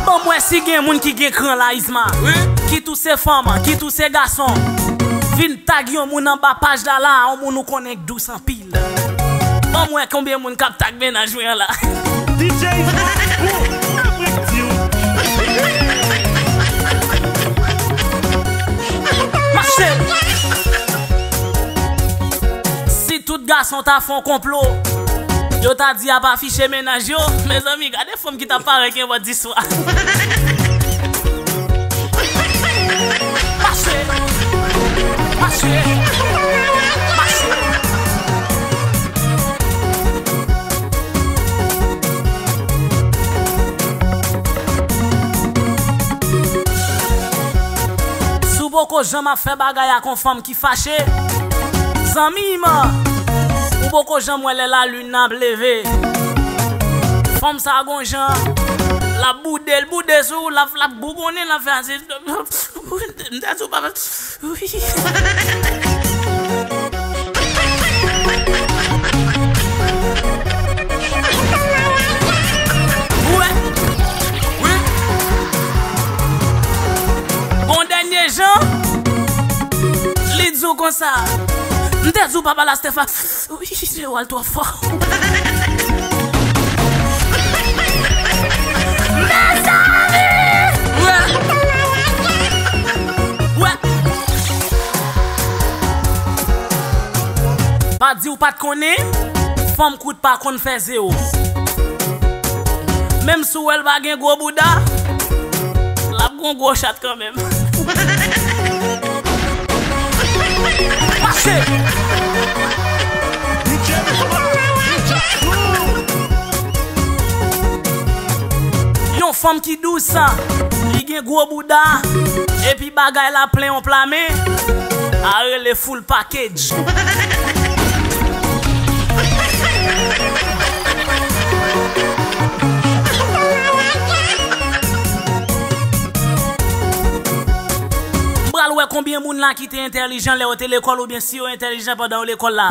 Ban m wè si gen moun ki gen kran la, Isma. Wi. Ki touse fanm, ki touse gason. Vin tag yon moun anba paj la la, yon moun ou konnen k dous anpil. Ban m wè konbyen moun k ap tag mennaj mwen an la. D J Isma, ou, mwen k di w. Mache! Si tout gason ta fè yon konplo, yo ta di ap afiche mennaj yo, mezanmi, gade fanm ki t ap parèt yon bò di swa. Mache! Mache! Mache! Si w poko janm ap fè bagay ak yon fanm ki fache, zanmi m, ou poko janm wè lè lalin nan ap leve. Fanm sa gon jan, l ap boude, l boude sou ou, l ap, l ap bougonnen, l ap fè ase. M ta di w pa fè. Wi. Ou wè? Wi. Gon dènye jan, li di w konsa. M te di w pa pale a Steph a. Wi, se w al twò fò. Mezanmi! Wè! Wè! Pa di w pa t konnen, fanm kout pa konn fè zewo. Menm si w wè l pa gen gwo bouda, l ap gon gwo chat kanmenm. Mache! Yon fanm ki dous, li gen gwo bouda, epi bagay la plen yon pla men, a rele full package. M pral wè konbyen moun la ki te entèlijan lè yo te lekòl oubyen si yo entèlijan pandan yo lekòl la.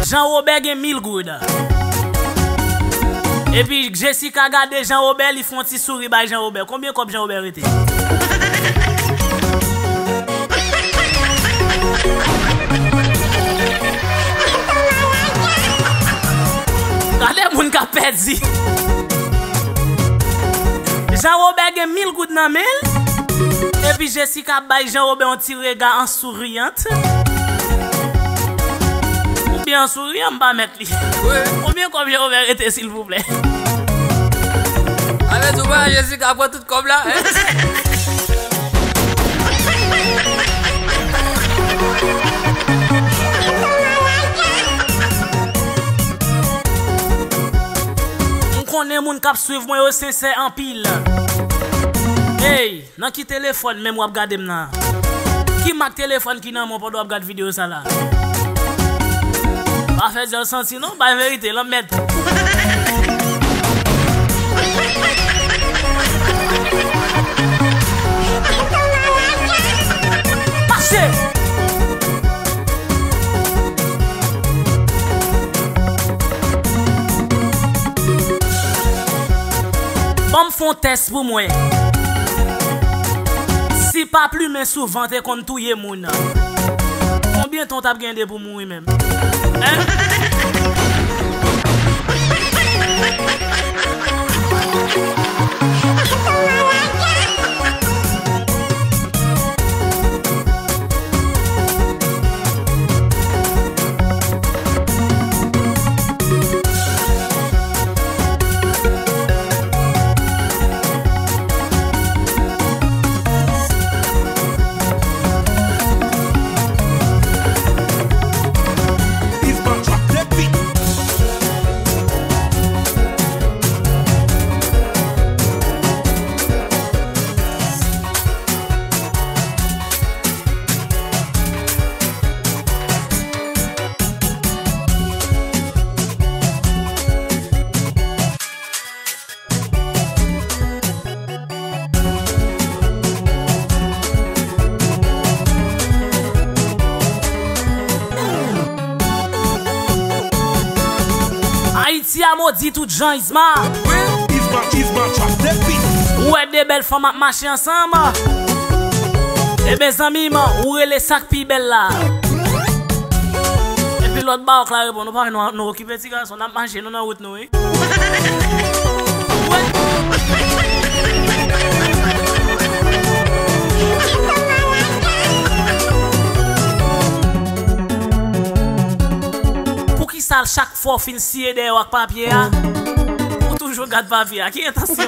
Jean Robert gen mil goud. Epi Jessica gade Jean Robert, li fè yon ti souri bay Jean Robert. Konbyen kòb Jean Robert rete? Gade moun k ap pèdi. Jean Robert gen mil goud nan men l. Epi Jessica bay Jean Robert yon ti rega an souriant. Oubyen an souriyan, m pa mèt li. Wi. Konbyen kòb Jean Robert rete, silvouplè? Avè tou pa Jessica pran tout kòb la, hein? M konnen moun k ap swiv mwen yo sensè anpil. Hey, nan ki telefòn menm w ap gade m nan? Ki mak telefòn ki nan men w pandan w ap gade videyo sa la? Pa fè zèl santi non, bay verite, lanmèd. Mache! Ban m fè yon tès pou m wè. Si pa plimen souvan te konn touye moun, konbyen tan w t ap gen de pou mouri menm? Hein? Sa modi tout jan, Isma. Wi, Isma, Isma, trap de beat. Ou wè de bèl fanm ap mache ansanm. Ebyen, zanmi m, ou rele sa k pi bèl la. Epi lòt bawòk la reponn, nou pa wè nou, nou okipe ti gason, n ap mache, nou nan wout nou, wi. Wi. Poukisa chak fò w fin siye dèyè w ak papye a, ou toujou gad papye a? Ki entansyon?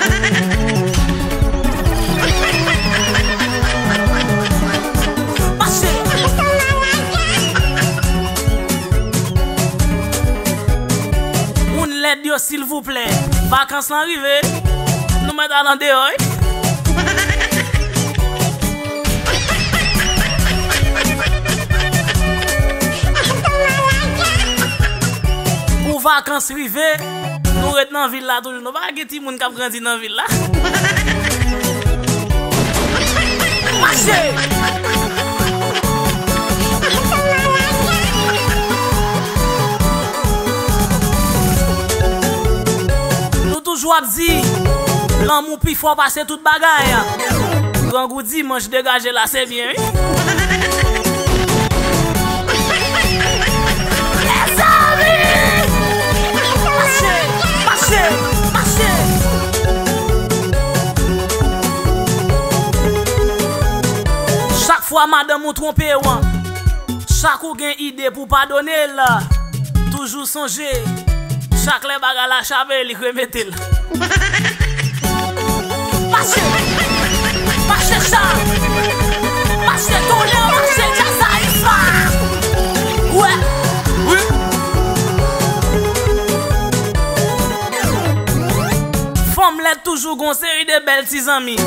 Mache! Moun lèd yo, silvouplè. Vakans lan rive. Nou mèt al andeyò, wi. Pou vakans rive, nou ret nan vil la toujou. Nou pa gen timoun k ap grandi nan vil la. Mache! Nou toujou ap di, lanmou pi fò pase tout bagay. Grangou dimanch degaje la, se byen, wi. Mezanmi! Mache, mache, mache! Chak fwa madanm ou twonpe w, chak ou gen ide pou padone l, toujou sonje, chak lè bagay la chape, li k remete l. Mache! Mache sa! Mache tonnè, mache djazayis la! Wè! Wi! Fanm lèd toujou gon seri de bèl ti zanmi.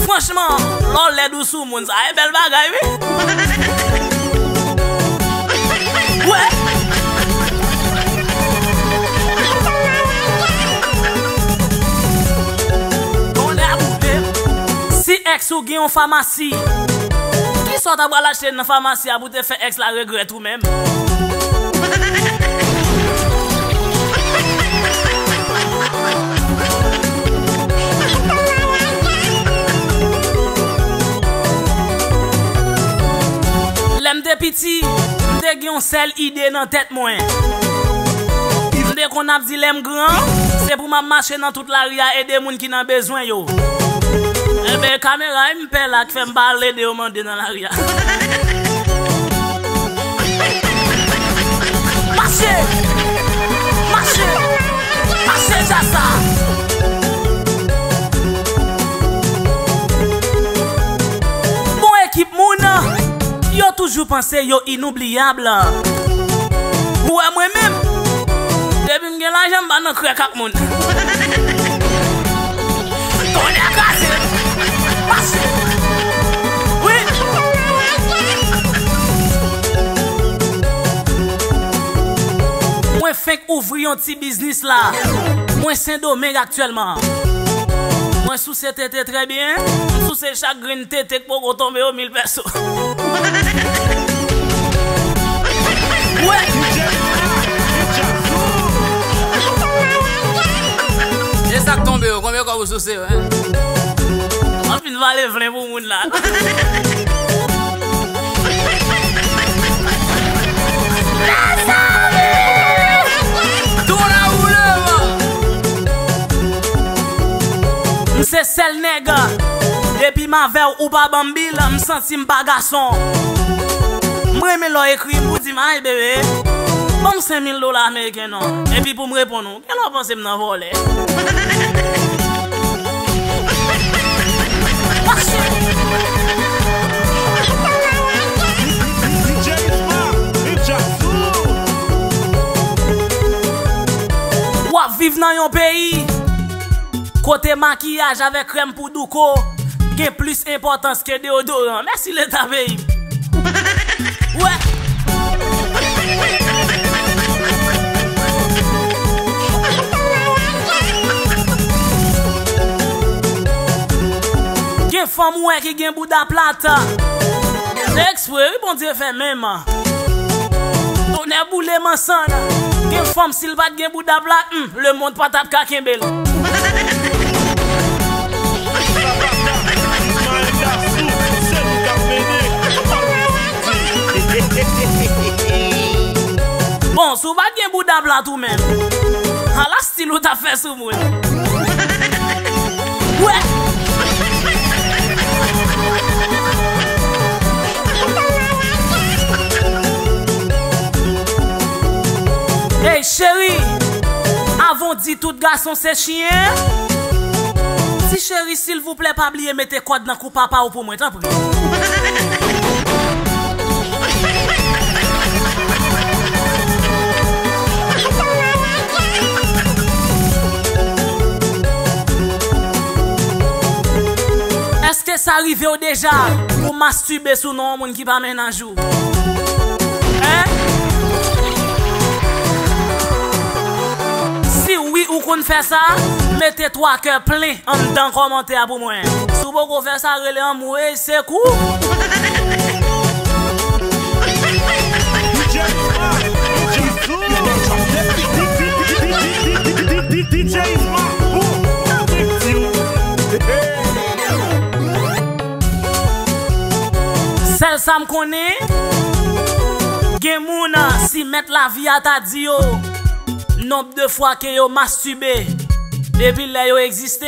Franchman, lè w lèd ou sou moun, sa e bèl bagay, wi. Wè. Tonnè boule. Si èks ou gen yon famasi, kisa w ta pral achte nan famasi a pou te fè èks la regrèt ou menm? Lè m te piti, m te gen yon sèl ide nan tèt mwen. M te konn ap di lè m gran, se pou m ap mache nan tout lari a ede moun ki nan bezwen yo. Enben, kamera, m pè la k fè m pa al ede yo mande nan lari a. Mache! Mache! Mache, Jasa! Bon ekip moun, yo toujou panse yo inoubliyab. Ou wè mwen menm, depi m gen lajan, m pa nan krèk ak moun. Tonnè kraze! Mache! Wi! Mwen fenk ouvri yon ti biznis la. Mwen Sendomeng aktyèlman. Mwen souse tete trè byen. M souse chak grenn tete k poko tonbe yo mil pèso. Wè! E sa k tonbe yo, konbyen kòb ou souse yo, en? M ap fin vale plen pou moun la. Mezanmi! Tou la ou levan! M se sèl nèg, depi m avè w, ou pa ban m bil, m santi m pa gason. M renmen lè w ekri m pou di m, "Ay, bebe, ban m senk mil dola ameriken non." Epi pou m reponn ou, gen lè w panse m nan vòlè. Mache! W ap viv nan yon peyi kote makiyaj avèk krèm pou douko gen plis enpòtans ke deodoran. Mèsi Leta peyi m. Wè. Gen fanm ou wè ki gen bouda plat. Se ekspre, wi, Bondye fè menm. Tonnè boule mansann. Gen fanm, si l pa t gen bouda plat, hmm, lemonn pa t ap ka kenbe l. Bon, si w pa t gen bouda plat ou menm, ala stil ou t ap fè sou moun. Wè. Ey, cheri, avan w di tout gason se chyen, ti cheri, silvouplè, pa bliye mete kòd nan kou papa w pou mwen, tanpri. Èske sa rive w deja pou w mastibe sou non yon moun ki pa mennaj ou? Hein? Si wi, ou konn fè sa, mete twa kè plen anndan kòmantè a pou mwen. Si w poko fè sa, rele anmwey, sekou. Sèl sa m konnen, gen moun, si mèt lavi a ta di yo, nonb de fwa ke yo mastibe depi lè yo egziste,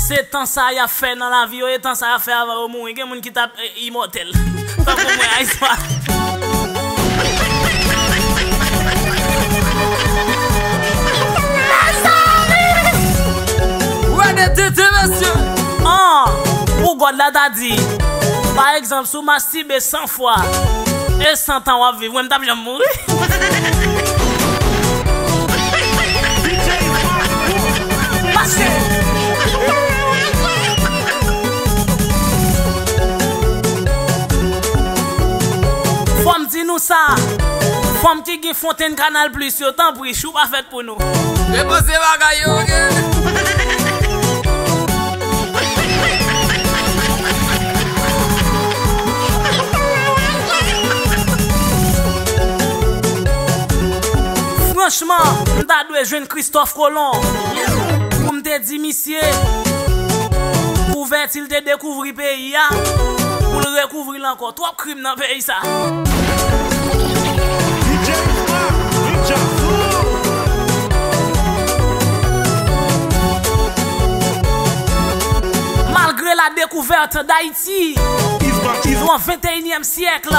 se tan sa y ap fè nan lavi yo, e tan sa y ap fè avan yo mouri. Gen moun ki t ap, e, imòtèl. Tankou mwen, Ice Spice. Wè de titi, mesye. An, pou God la ta di, pa egzanp, si w mastibe san fwa, e san tan w ap viv, mwen m t ap janm mouri. Mache. Fò m di nou sa, fanm ki gen fontenn Kanal Plis yo, tanpri, chou pa fèt pou nou. Repoze bagay yo, oke? Franchman, m ta dwe jwenn Kristòf Kolon pou m te di misye kouvèti l te dekouvri peyi a, pou l rekouvri l ankò. Twòp krim nan peyi sa. Malgré la découverte d'Haïti, nous sommes en vingt et unième siècle,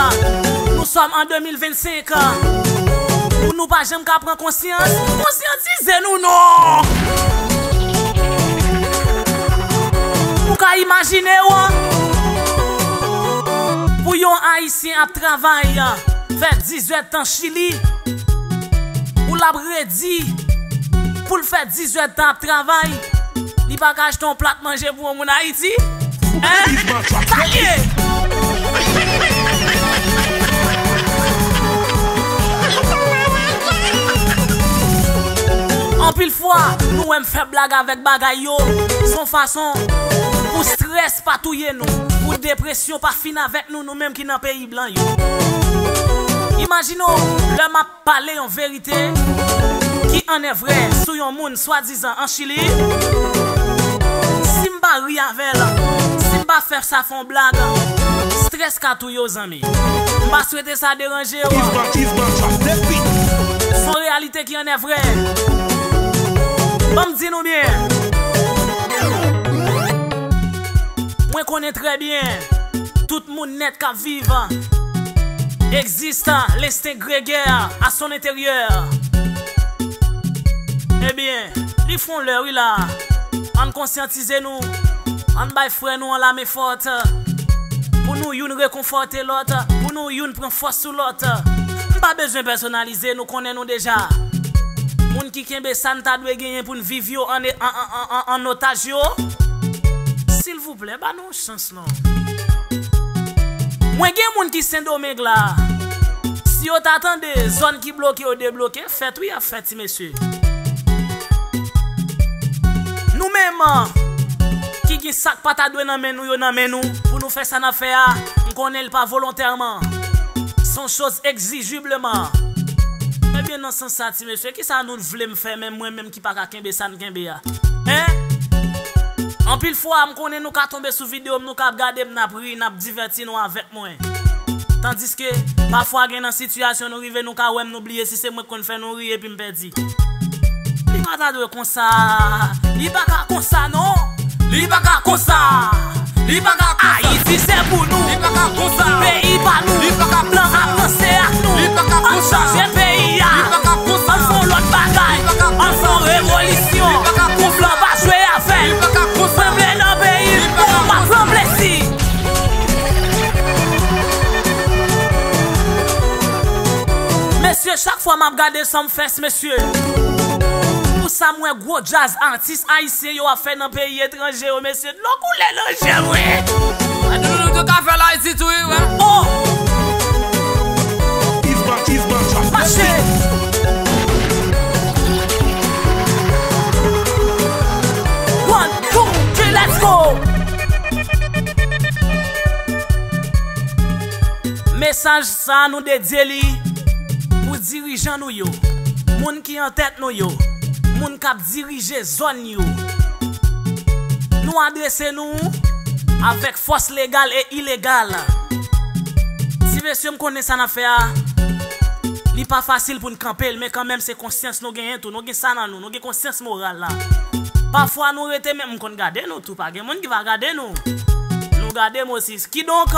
nous sommes en deux mille vingt-cinq, pou nou pa janm ka pran konsyans, konsyantize nou non! Ou ka imajine w, pou yon Ayisyen ap travay, fè dizèt tan Chili, pou l ap redi, pou l fè dizèt tan ap travay, li pa ka achte yon plat manje pou yon moun Ayiti? Hein? Sa k ye? Anpil fwa, nou wè m fè blag avèk bagay yo, se yon fason pou strès pa touye nou, pou depresyon pa fin avèk nou, nou menm ki nan peyi blan yo. Imajine w, lè m ap pale yon verite ki annèvrè sou yon moun swadizan an Chili, si m pa ri avè l, si m pa fè sa fè yon blag, strès ka touye w, zanmi. M pa swete sa deranje w. Se yon reyalite ki annèvrè. Ban m di nou byen. Mwen konnen trè byen, tout moun nèt k ap viv, existe l'instinct grégaire à son intérieur. Ebyen, li fon lè wi la. Ann konsyantize nou. Ann bay frè nou an lame fòt. Pou nou youn rekonfòte lòt. Pou nou youn pran fòs sou lòt. M pa bezwen pèsonalize, nou konnen nou deja. Moun ki kenbe sa n ta dwe genyen pou n viv yo an, an, an, an, an otaj yo, silvouplè, ba nou chans non. Mwen gen moun ki Sendomeng la. Si yo ta tande zòn ki bloke yo debloke, fèt wi ap fèt, ti mesye. Nou menm ki gen sa k pa ta dwe nan men nou yo nan men nou, pou nou fè sa n ap fè a, m konnen l pa volontèman. Se yon choz egzijibleman. Nan sans sa, ti mesye, kisa nou vle m fè menm, mwen menm ki pa ka kenbe sa n kenbe a? Hein? Anpil fwa, m konnen nou ka tonbe sou videyo m, nou ka ap gade m, n ap ri, n ap divèti nou avèk mwen. Tandiske, pafwa gen nan sitiyasyon nou rive, nou ka wè m, nou bliye si se mwen k konn fè nou ri epi m pèdi. Li pa ta dwe konsa. Li pa ka konsa, non. Li pa ka konsa. Li pa ka konsa. Ayiti se pou nou. Li pa ka konsa. Peyi pa nou. Li pa ka konsa. Blan ap ranse ak nou. Li pa ka konsa. Ann chanje peyi a. Li pa ka konsa. Ann fè yon lòt bagay. Li pa ka konsa. Ann fè yon revolisyon. Li pa ka konsa. Pou blan pa jwe avè l. Li pa ka konsa. Mwen vle nan peyi m. Li pa ka konsa. Mwen pa vle si. Mesye, chak fwa m ap gade Sumfest, mesye, pou sa m wè gwo djaz atis ayisyen yo ap fè nan peyi etranje yo, mesye, dlo koule nan je m, wi. Gade nou, nou tou ka fè l Ayiti tou, wi, wè. Oh! Mache! One, two, three, let's go! Mesaj sa a, nou dedye li pou dirijan nou yo, moun ki an tèt nou yo, moun k ap dirije zòn yo. Nou adrese nou avèk fòs legal e ilegal. Ti mesye, m konnen sa n ap fè a, li pa fasil pou n kanpe l, men kanmenm se konsyans nou genyen tou. Nou gen sa nan nou, nou gen konsyans moral la. Pafwa nou rete, men m konn gade nou tou, pa gen moun ki pa gade nou. Nou gade m osi. Kidonk,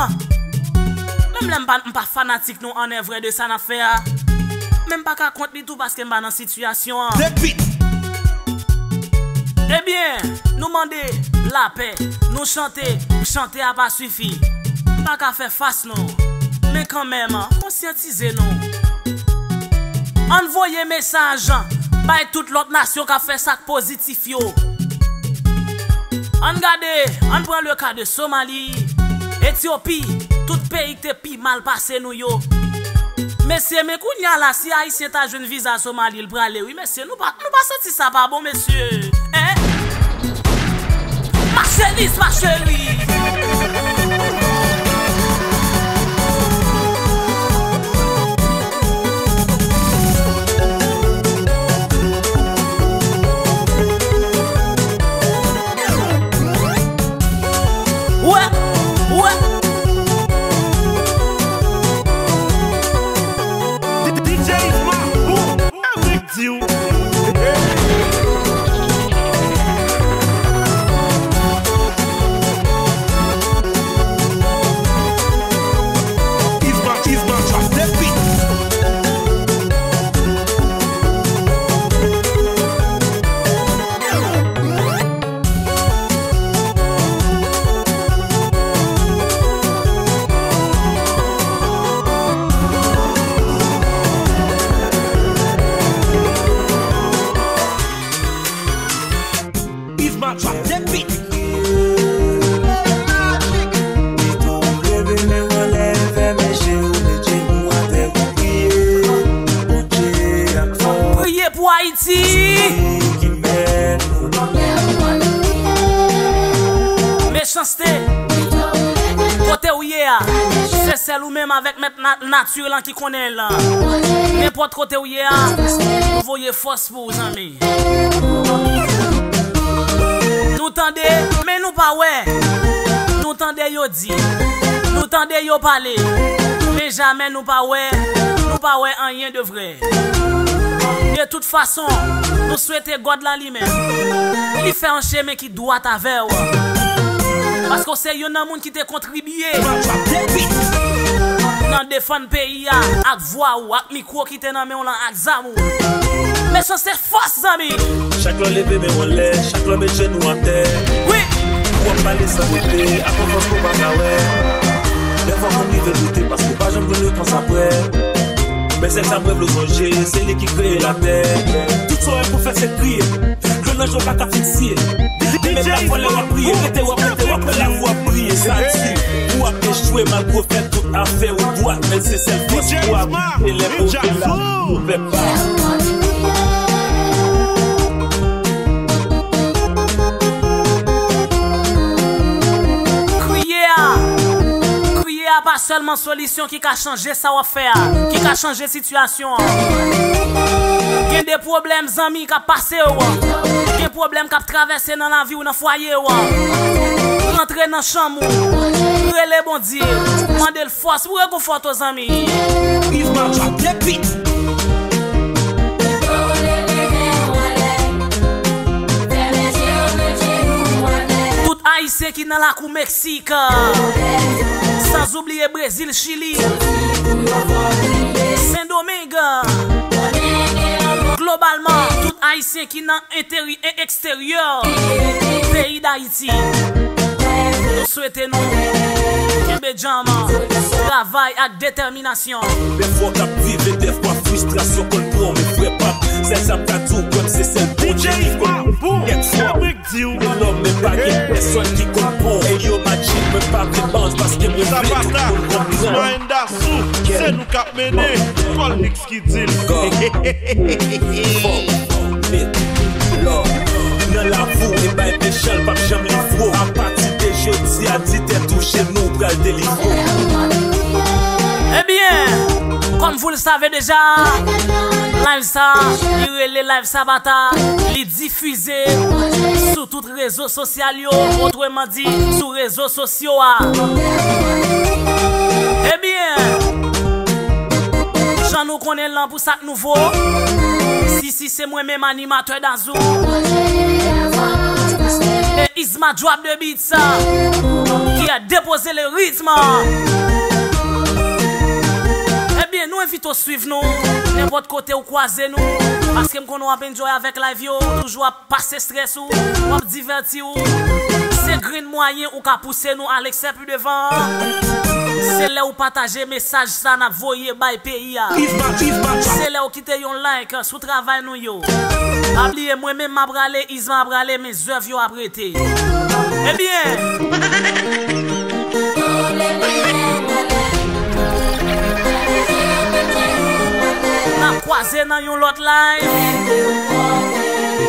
menm lè m pa, m pa fanatik nou an vrè de sa n ap fè a, men m pa ka kont li tou paske m pa nan sitiyasyon an. Ebyen, nou mande lapè, nou chante, chante a pa sifi. M pa ka fè fas non. Men kanmenm, konsyantize nou. Ann voye mesaj bay tout lòt nasyon k ap fè sa k pozitif yo. Ann gade, ann pran le ka de Somali, Etyopi, tout peyi k te pi mal pase nou yo. Mesye, men kounye a la, si Ayisyen ta jwenn viza Somali, l prale, wi, mesye, nou pa, nou pa santi sa pa bon, mesye? Hein? Mache, Lis, mache, wi. Wè, wè. D J Isma, boom, avèk di w. Isma, Isma, drop that beat. Isma drop that beat. Priye pou Ayiti. Mechanste, kote w ye a, se sèl ou menm avèk mèt na-, nati lan ki konnen l. Nenpòt kote w ye a, nou voye fòs pou ou, zanmi. Nou tande, men nou pa wè. Nou tande yo di. Nou tande yo pale. Men jamè nou pa wè. Nou pa wè anyen de vrè. De tout fason, nou swete God la li menm, li fè yon chemen ki dwat avè w. Paske w se youn nan moun ki te kontribye nan defann peyi a ak vwa w, ak mikwo ki te nan men w lan, ak zam ou. Mechanste fòs, zanmi. Chak lè w leve men w anlè, chak lè w met jenou atè. Wi. W ap pale san rete, ak yon fòs ke w pa ka wè. Dèfwa moun rive doute paske w pa janm jwenn repons aprè. Men sèl sa m revle w sonje, se li ki kreye latè. Tout sa w wè pou fè se kriye. Dlo nan je w pa ka fikse. Men mete lafwa lè w ap priye, rete w ap, rete w ap, lè w ap priye, sa di. Ou ap echwe malgre w fè tout afè ou dwat, men se sèl fòs ou ap lite lè kote la. Ou fè pa. Kriye a, kriye a pa Sèlman solisyon ki ka chanje sa w ap fè a, ki ka chanje sitiyasyon an. Gen de pwoblèm, zanmi, k ap pase w. Gen pwoblèm k ap travèse nan lavi w, nan fwaye w. Rantre nan chanm ou. Rele Bondye. Mande l fòs pou rekonfòte w, zanmi. Yves Marchand, Depit. Tout Ayisyen ki nan lakou Meksik, san oubliye Brezil, Chili, Sendomeng, globalman, tout Ayisyen ki nan enteri-, e-, eksteryè peyi Dayiti. Nou swete nou kenbe djanm, travay ak detèminasyon. Dèfwa k ap viv e dèfwa fristrasyon konn pran, men frè pa m, sèl sa m ka di w, kwè m se sèl Bondye ki konn. Kèk fwa, di w. Yon nonm, men pa gen pèsonn ki konn pon. E yo match, mwen pa vle banj paske mwen vle tout moun konprann. Ismaël Dassou, se nou k ap mennen. Paul Mix ki di l. Fò met lò nan lavi w e bay pechan l p ap janm livre w. Apati de jodi a, di tèt ou, jenou pral delivre w. Ebyen, kòm vous le savez déjà, live sa, li rele live Sabata, li difize sou tout rezo sosyal yo, otreman di, sou rezo sosyo a. Ebyen, jan nou konnen l lan pou sa k nouvo, si, si se mwen menm animatè Dazou, e Isma Drop the Beats, ki a déposé le rythme. Ebyen, nou envite w swiv nou, nenpòt kote w kwaze nou, paske m konnen w ap enjoy avèk live yo, ou toujou ap pase strès ou, w ap divèti w. Se grenn mwayen ou ka pouse nou al eksè pi devan. Se lè ou pataje mesaj sa n ap voye bay peyi a. Se lè ou kite yon like sou travay nou yo. Pa bliye, mwen menm m ap rale, Isma ap rale, men zèv yo ap rete. Ebyen, n ap kwaze nan yon lòt live.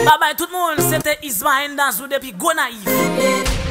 Babay tout moun, se te Ismaël Dazou depi Gonayiv.